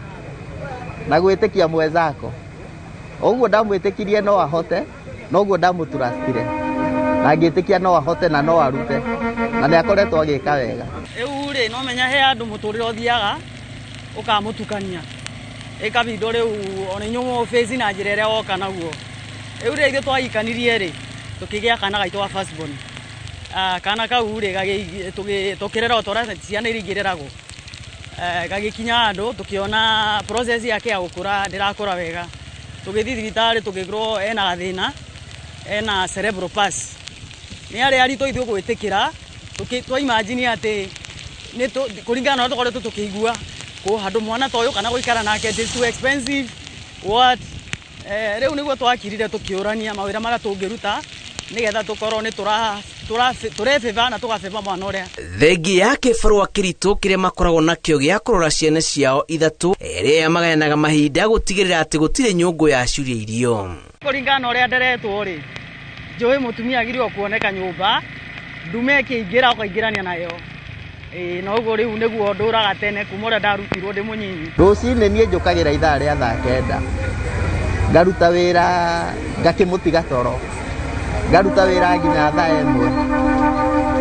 na gwĩtĩkia mwenzako. Ũguo ndamwĩtĩkirie no ahote, noguo ndamũtrustire. Na ngĩtĩkia no ahote na no arute, na nĩ akoretwo agĩka wega. Rĩu rĩ, no menya he andũ mũtũrĩre ũthiaga ũkamũtukania, ĩkabindwo rĩu ona inyuĩ mũbĩci na njĩra ĩrĩa woka naguo. Rĩu rĩ, ithuĩ twahikanirie rĩ, tũkĩgĩa kana gaitũ ga first born. Kana kau rĩ, tũkĩrera o ta ũrĩa ciana iria ingĩreragwo. Gagĩkinya handũ tũkĩona process yake ya gũkũra ndĩrakũra wega. Tũgĩthiĩ thibitarĩ tũgĩkorwo ena gathĩna, ena cerebral palsy. Nĩ arĩ aritũ ithuĩ gwĩtĩkĩra, twa imagine atĩ nĩ kũringana na ũrĩa tũkoretwo tũkĩigua, handũ mwana ta ũyũ kana gũikara nake it is too expensive, what? Rĩu nĩguo twakirire tũkĩũrania mawĩra marĩa tũngĩruta nĩgetha tũkorwo nĩ tũrebĩba na tũgabĩba mwana ũrĩa. Thengia ya kĩbarũa kĩritũ kĩrĩa makoragwo nakĩo gĩa kũrora ciana ciao ithatũ, erĩ aya magayanaga mahinda gũtigĩrĩra atĩ gũtirĩ nyũngũ ya curia irio. Kũringana na ũrĩa nderetwo rĩ, njũĩ mũtumia agĩrĩirwo kuoneka nyũmba, ndume ĩkĩingĩra ũkaingĩrania nayo. Na ũguo rĩu nĩguo ndũraga tene kuma ũrĩa ndarutirwo ndĩ mũnyinyi. Rũcinĩ niĩ njũkagĩra ithaa rĩa thaa 9, ngaruta wĩra ngakĩmũtiga toro, ngaruta wĩra nginya thaa 1.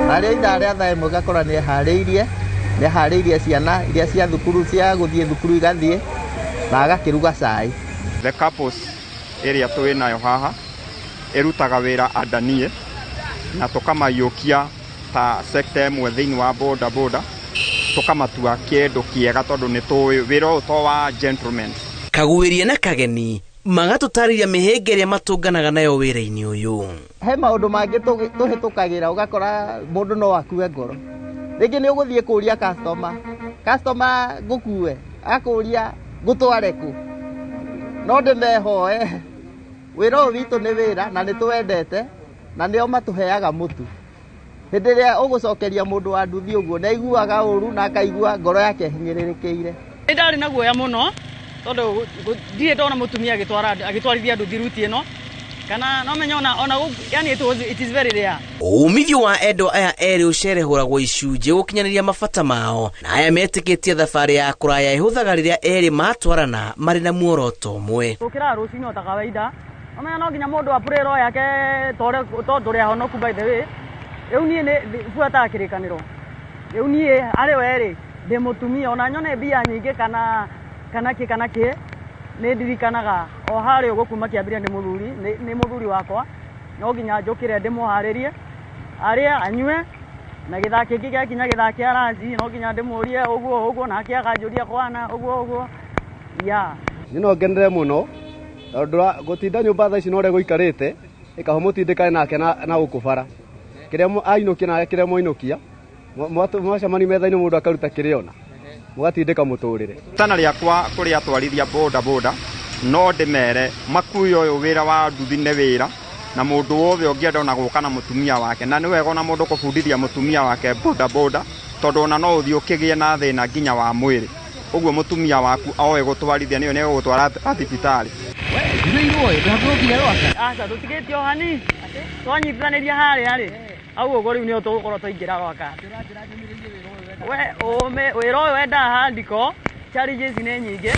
Narĩo ithaa rĩa thaa 1 ngakora nĩeharĩirie ciana iria cia thukuru cia gũthiĩ thukuru igathiĩ, na agakĩruga cai. The couples ĩrĩa twĩ nayo haha ĩrutaga wĩra andanie na tũkamaiyũkia ta sector ĩmwe thĩinĩ wa boda boda, tũkamatua kĩndũ kĩega tondũ nĩ tũĩ wĩra ũyũ to wa gentlemen. Kaguĩria na Kageni magatũtarĩria mĩhĩnga ĩrĩa matũnganaga nayo wĩra-inĩ ũyũ. He maũndũ mangĩ tũhĩtũkagĩra ũgakora mũndũ no akue ngoro. Rĩngĩ nĩ ũgũthiĩ kũũria customer, customer ngũkue, akũũria ngũtware kũ. No ndĩmehoe, wĩra ũyũ witũ nĩ wĩra na nĩ tũwendete na nĩo matũheaga mũtu. Hĩndĩ ĩrĩa ũgũcokeria mũndũ wa nduthi ũguo nĩ aiguaga ũru na akaigua ngoro yake ĩhinyĩrĩrĩkĩire. Nĩ ndarĩ na guoya mũno tondũ ndirĩ ndona mũtumia agĩtwarithia nduthi ruti ĩno, kana no menye ona yani it is very rare. Umithio wa endwa aya erĩ ũcerehũragwo icunjĩ gũkinyanĩria mabata mao, na aya metĩkĩtie thabarĩ ya kũraya ĩhũthaga rĩrĩa erĩ matwarana marĩ na muoroto ũmwe. Tũkĩraga rũcinĩ o ta kawaida, no menya no nginya mũndũ apũre roho yake tondũ ndũrĩ ahonoku by the way. Rĩu niĩ nĩ buataga kĩrĩkanĩro. Rĩu niĩ arĩ we rĩ, ndĩ mũtumia ona nyone mbia nyingĩ kana kĩ kana kĩ, nĩ ndirikanaga o harĩa ũguo kuma kĩambĩrĩria nĩ mũthuri, nĩ mũthuri wakwa, no nginya njũkĩre ndĩmũharĩrie arĩe anyue, na gĩthaa kĩngĩ gĩakinya gĩthaa kĩa ranji no nginya ndĩmũrie ũguo ũguo, nake akanjũria kwana ũguo ũguo. Yeah. Niĩ no ngenere mũno tondũ gũtinda nyũmba thaa ici na ũrĩa gũikarĩte, ĩkaho mũtindĩkane nake na gũkũ bara. Kĩrĩa ainũkia na kĩrĩa mwainũkia, mwacemania metha-inĩ mũndũ akaruta kĩrĩa ona, mũgatindĩka mũtũrĩre. Tana rĩakwa kũrĩ atwarithia boda boda, no ndĩmere makui ũyũ wĩra wa nduthi nĩ wĩra, na mũndũ wothe ũngĩenda ona gũka na mũtumia wake, na nĩ wega ona mũndũ kũbundithia mũtumia wake boda boda, tondũ ona no ũthiĩ ũkĩgĩe na thĩna nginya wa mwĩrĩ. Ũguo mũtumia waku oe gũtwarithia nĩyo nĩegũgũtwara thibitarĩ. Aca tũtigĩtie o hani, twanyitithanĩria harĩa rĩ, hau ũguo rĩu nĩho tũgũkorwo twaingĩra Rwaka. We wĩra ũyũ wendaga handiko, challenges nĩ nyingĩ.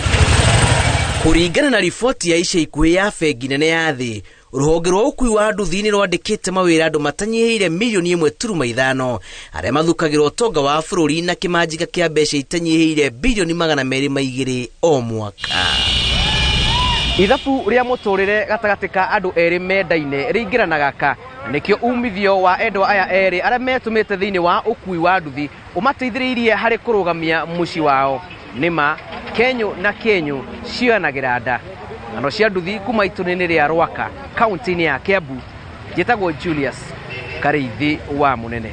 Kũringana na riboti ya ica ikuhĩ ya bengi nene ya thĩ, rũhonge rwa ũkui wa nduthi nĩ rwandĩkĩte mawĩra andũ matanyihĩire milioni 1.5 arĩa mathukagĩra ũtonga wa bũrũri na kĩmanjĩka kĩa mbeca itanyihĩire bilioni 202 o mwaka. Ithabu rĩa mũtũrĩre gatagatĩ ka andũ erĩ mendaine rĩingĩranaga ka, na nĩkĩo umithio wa endwa aya erĩ arĩa metũmĩte thĩinĩ wa ũkui wa nduthi ũmateithĩrĩirie harĩ kũrũgamia mũciĩ wao. Nĩma kenyũ na kenyũ cioyanagĩra nda. Ng'ano cia nduthi kuma itũra-inĩ rĩa Rwaka kaunti-inĩ ya Kiambu. Njĩtagwo Julius Karĩithi wa Mũnene.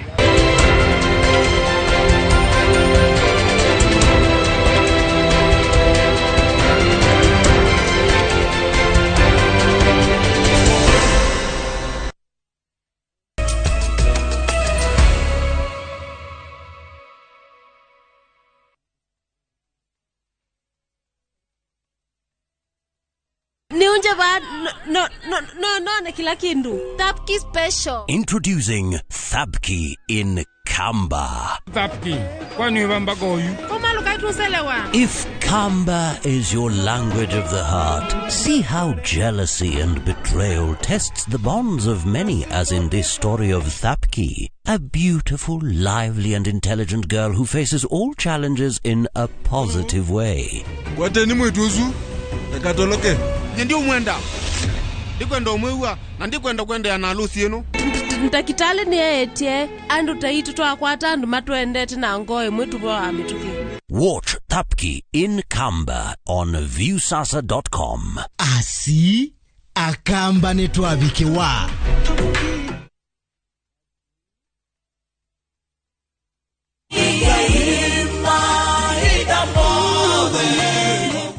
Niunje ba no no no no na kila kindu. Thapki special. Introducing Thapki in Kamba. Thapki, kwani wamba goyu? If Kamba is your language of the heart, see how jealousy and betrayal tests the bonds of many, as in this story of Thapki, a beautiful, lively and intelligent girl who faces all challenges in a positive way. Kwate ni mwituzu? Ekatoloke. Nyendi umwenda. Ndikwenda umwewa na ndikwenda kwenda na harusi yenu. Ndakitale ni etie andu taitu twakwata andu matwendete na ngoe mwitu bwa mituki. Watch Thapki in Kamba on viewsasa.com. Asi akamba netwabikiwa.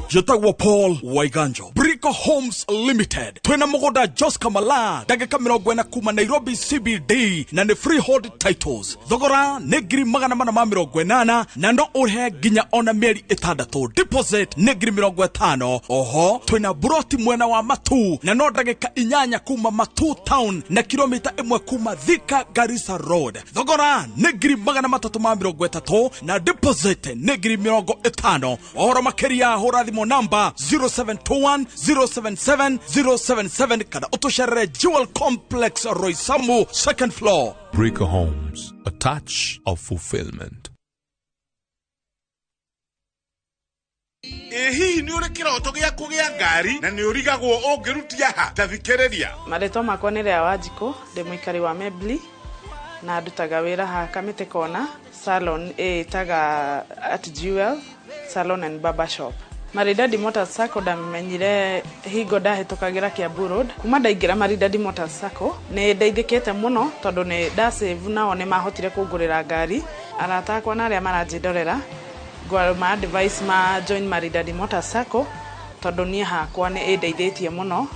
Jetagwo Paul Waiganjo, Brico Homes Limited. Twina mugoda Joska Mala, ndagika 40 kuma Nairobi CBD, na ni freehold titles. Thogora nĩ 480,000 na no ũrĩhe nginya ona mĩeri 6. Deposit nĩ 50,000. Oho twina buroti mwena wa Matu na no ndagika 8 kuma Matu town na kilomita 1 kuma Thika Garissa Road. Thogora nĩ 330,000 na deposit nĩ 50,000. Ũhoro makĩria hũra thimũ namba 0721 077 077 kana utusherere Jewel Complex Roysambu second floor. Breaker Homes, a touch of fulfillment. Hihi nĩ ũrĩ kĩroto gĩa kũgĩa ngari na nĩ ũrigagwo ũngĩrutia ha? Ta thikĩrĩria. Marĩtwa makwa nĩ Lea Wanjikũ, ndĩ mũikari wa Mebli na ndutaga wĩra ha Kamĩtĩ Kona salon ĩtaga At Jewel Salon and Barber Shop. Maridadi Motors Sacco ndamenyire hingo ndahĩtũkagĩra Kiambu Road. Kuma ndaingĩra Maridadi Motors Sacco nĩ ndeithĩkĩte mũno tondũ nĩ ndasave nao nĩ mahotire kũngũrĩra ngari. Arata akwa na arĩa maranjĩndorera ngwama advice ma join Maridadi Motors Sacco tondũ niĩ hakwa nĩ ĩndeithĩtie mũno.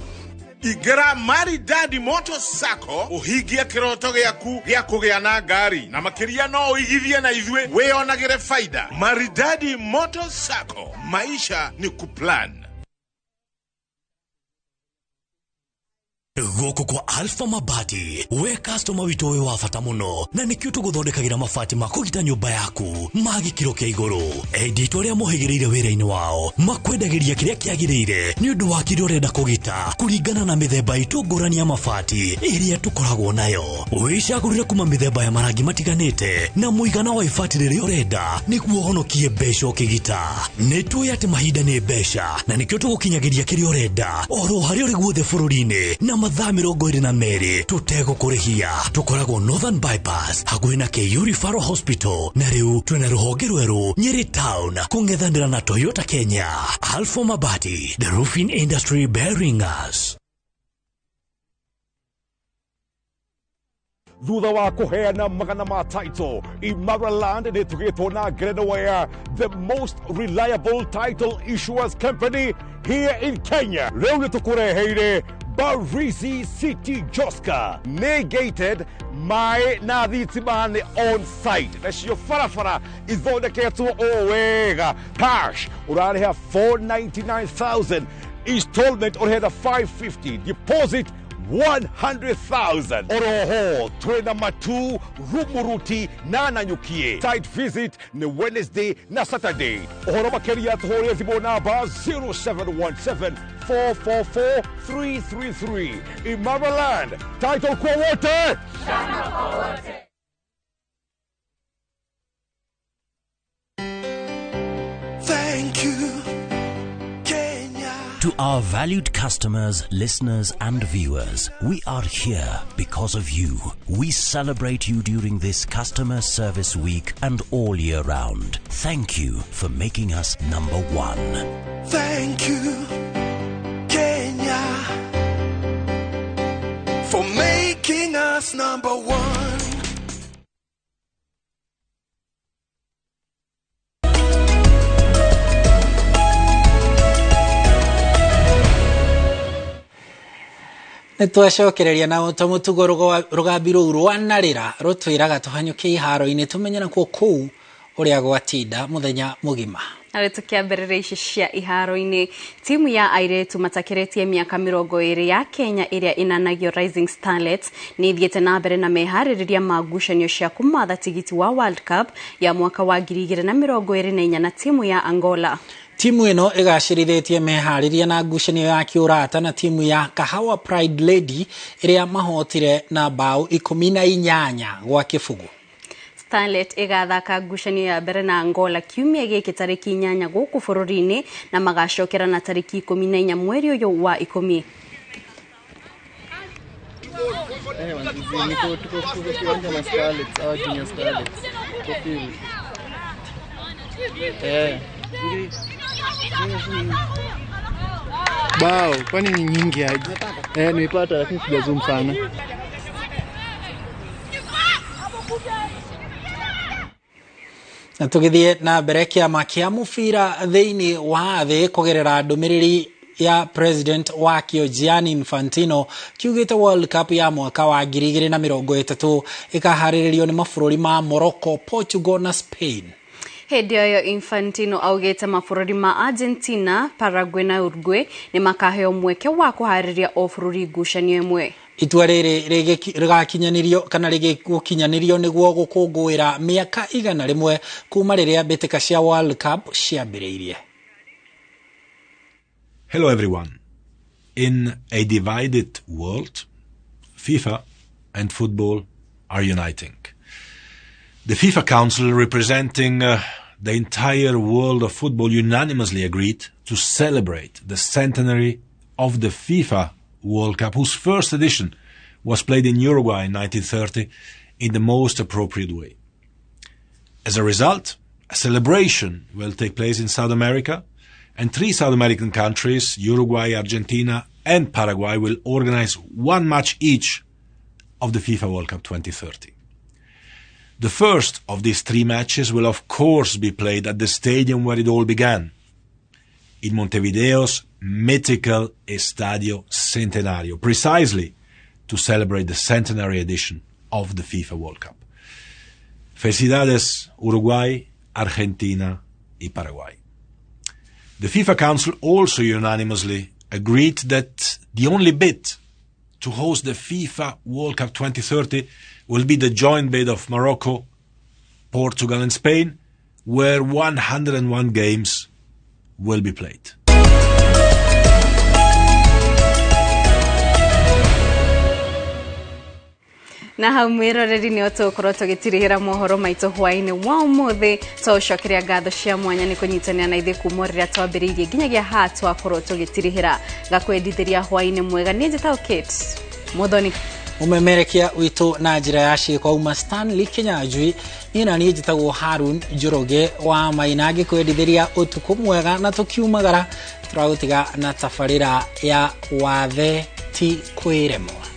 Ingĩra Maridadi Motors Sacco ũhingie kĩroto gĩaku gĩa kũgĩa na ngari na makĩria no ũigithie na ithuĩ wĩyonagĩre faida. Maridadi Motors Sacco, maisha ni kuplan. Gũkũ kwa Alpha Mabati, we customer witũ wĩ wa bata mũno na nĩkĩo tũgũthondekagĩra mabati ma kũgita nyũmba yaku ma gĩkĩro kĩa igũrũ. Endia itũ arĩa mohĩgĩrĩire wĩra-inĩ wao makwendagĩria kĩrĩa kĩagĩrĩire nĩ ũndũ wa kĩrĩa ũrenda kũgita kũringana na mĩthemba itũ ngũrani ya mabati ĩrĩa tũkoragwo nayo. Wĩcagũrĩre kuma mĩthemba ya marangi matiganĩte na mũigana wa ibati rĩrĩa ũrenda nĩguo ũhonokie mbeca ũkĩgita. Nĩ tũĩ atĩ mahinda nĩ mbeca na nĩkĩo tũgũkinyagĩria kĩrĩa ũrenda oro harĩa ũrĩ guothe bũrũri-inĩ na mathaa 22 tũtegũkũrĩhia. Tũkoragwo Northern Bypass hakuhĩ na KU Referral Hospital na rĩu twĩna rũhonge rwerũ Nyeri Town kũng'ethanĩra na Toyota Kenya. Alpha Mabati, the roofing industry bearing us. Thutha wa kũheana magana ma title, Imara Land nĩ tũgĩtwo na ngerenwa the most reliable title issuers company here in Kenya. Rĩu nĩ tũkũreheire Barizi City Joska, nĩ gated maĩ na thitima nĩ on site nacio barabara ithondeketwo o wega. Cash ũrarĩha 499,000, installment ũrĩhena 550, deposit 100,000. Oroho twena Matu, Rumuruti na Nanyukie. Site visit ni Wednesday na Saturday. Ũhoro makĩria tũhũrĩre thimũ namba 0717 444 333. Imara Land, title kwa wote. Shamba kwa wote. Thank you, Kenya. To To our valued customers, listeners, and viewers, we are here because of you. We celebrate you during this Customer Service Week and all year round. Thank you for making us number one. Thank you, Kenya, for making us number one. Nĩ twacokereria na ta mũtugo rũgambi rũu rwanarĩra rũtwĩraga tũhanyũke iharo-inĩ tũmenye nakuo kũu ũrĩa gwatinda mũthenya mũgima. Arĩ tũkĩambĩrĩria ici cia iharo-inĩ, timu ya airĩtu matakĩrĩtie mĩaka 20 ya Kenya ĩrĩa ĩnanagio Rising Starlets nĩ ĩthiĩte na mbere na meharĩrĩria ma ngucanio cia kũmatha tigiti wa World Cup ya mwaka wa 2024 na timu ya Angola. Timu ĩno ĩgacĩrithĩtie meharĩria na ngucanio ya kĩũrata na timu ya Kahawa Pride Lady ĩrĩa mahotire na bao 18-0. Starlet ĩgathaka ngucanio ya mbere na Angola kiumia gĩkĩ tarĩki 8 gũkũ bũrũri-inĩ na magacokera na tarĩki 14 mweri ũyũ wa 10. Tuko kiwanja na Starlets au Junior Starlets. Tuko field. Bao, kwani ni nyingi aje? Nimeipata lakini sijazoom sana. Na tũgĩthiĩ na mbere kĩama kĩa mũbira thĩinĩ wa thĩ kũgerera ndũmĩrĩri ya president wakĩo Gianni Infantino kiugĩte World Cup ya mwaka wa 2030 ĩkaharĩrĩrio nĩ mabũrũri ma Morocco, Portugal na Spain. Hĩndĩ ĩyo Infantino augĩte mabũrũri ma Argentina, Paraguay na Uruguay nĩ makaheo mweke wa kũharĩria o bũrũri ngucanio ĩmwe. Itua rĩrĩ rĩgakinyanĩrio kana rĩgĩgũkinyanĩrio nĩguo gũkũngũĩra mĩaka 101 kuma rĩrĩa mbĩtĩka cia World Cup ciambĩrĩirie. Hello everyone. In a divided world, FIFA and football are uniting. The FIFA Council, representing the entire world of football, unanimously agreed to celebrate the centenary of the FIFA World Cup, whose first edition was played in Uruguay in 1930 in the most appropriate way. As a result, a celebration will take place in South America, and 3 South American countries, Uruguay, Argentina and Paraguay, will organize one match each of the FIFA World Cup 2030. The first of these 3 matches will of course be played at the stadium where it all began, in Montevideo's mythical Estadio Centenario, precisely to celebrate the centenary edition of the FIFA World Cup. Felicidades, Uruguay, Argentina y Paraguay. The FIFA Council also unanimously agreed that the only bid to host the FIFA World Cup 2030 will be the joint bid of Morocco, Portugal and Spain, where 101 games will be played. Na hau mwĩroreri nĩ tũgũkorwo tũgĩtirihĩra mohoro maitũ hwaĩ-inĩ wa ũmũthĩ. Twaũcokeria ngatho cia mwanya nĩ kũnyitanĩra na ithuĩ kuma rĩrĩa twambĩrĩirie nginyagia haha twakorwo tũgĩtirihĩra. Ngakwendithĩria hwaĩ-inĩ mwega. Niĩ njĩtagwo Kate Muthoni. Mũmemerekia witũ na njĩra ya ciĩko uma Stanley Kinyanjui. Niĩ na niĩ njĩtagwo Harun Njoroge wa Maina, ngĩkwendithĩria ũtukũ mwega na tũkiumagara tũragũtiga na tabarĩra ya wathe ti kwĩremwo.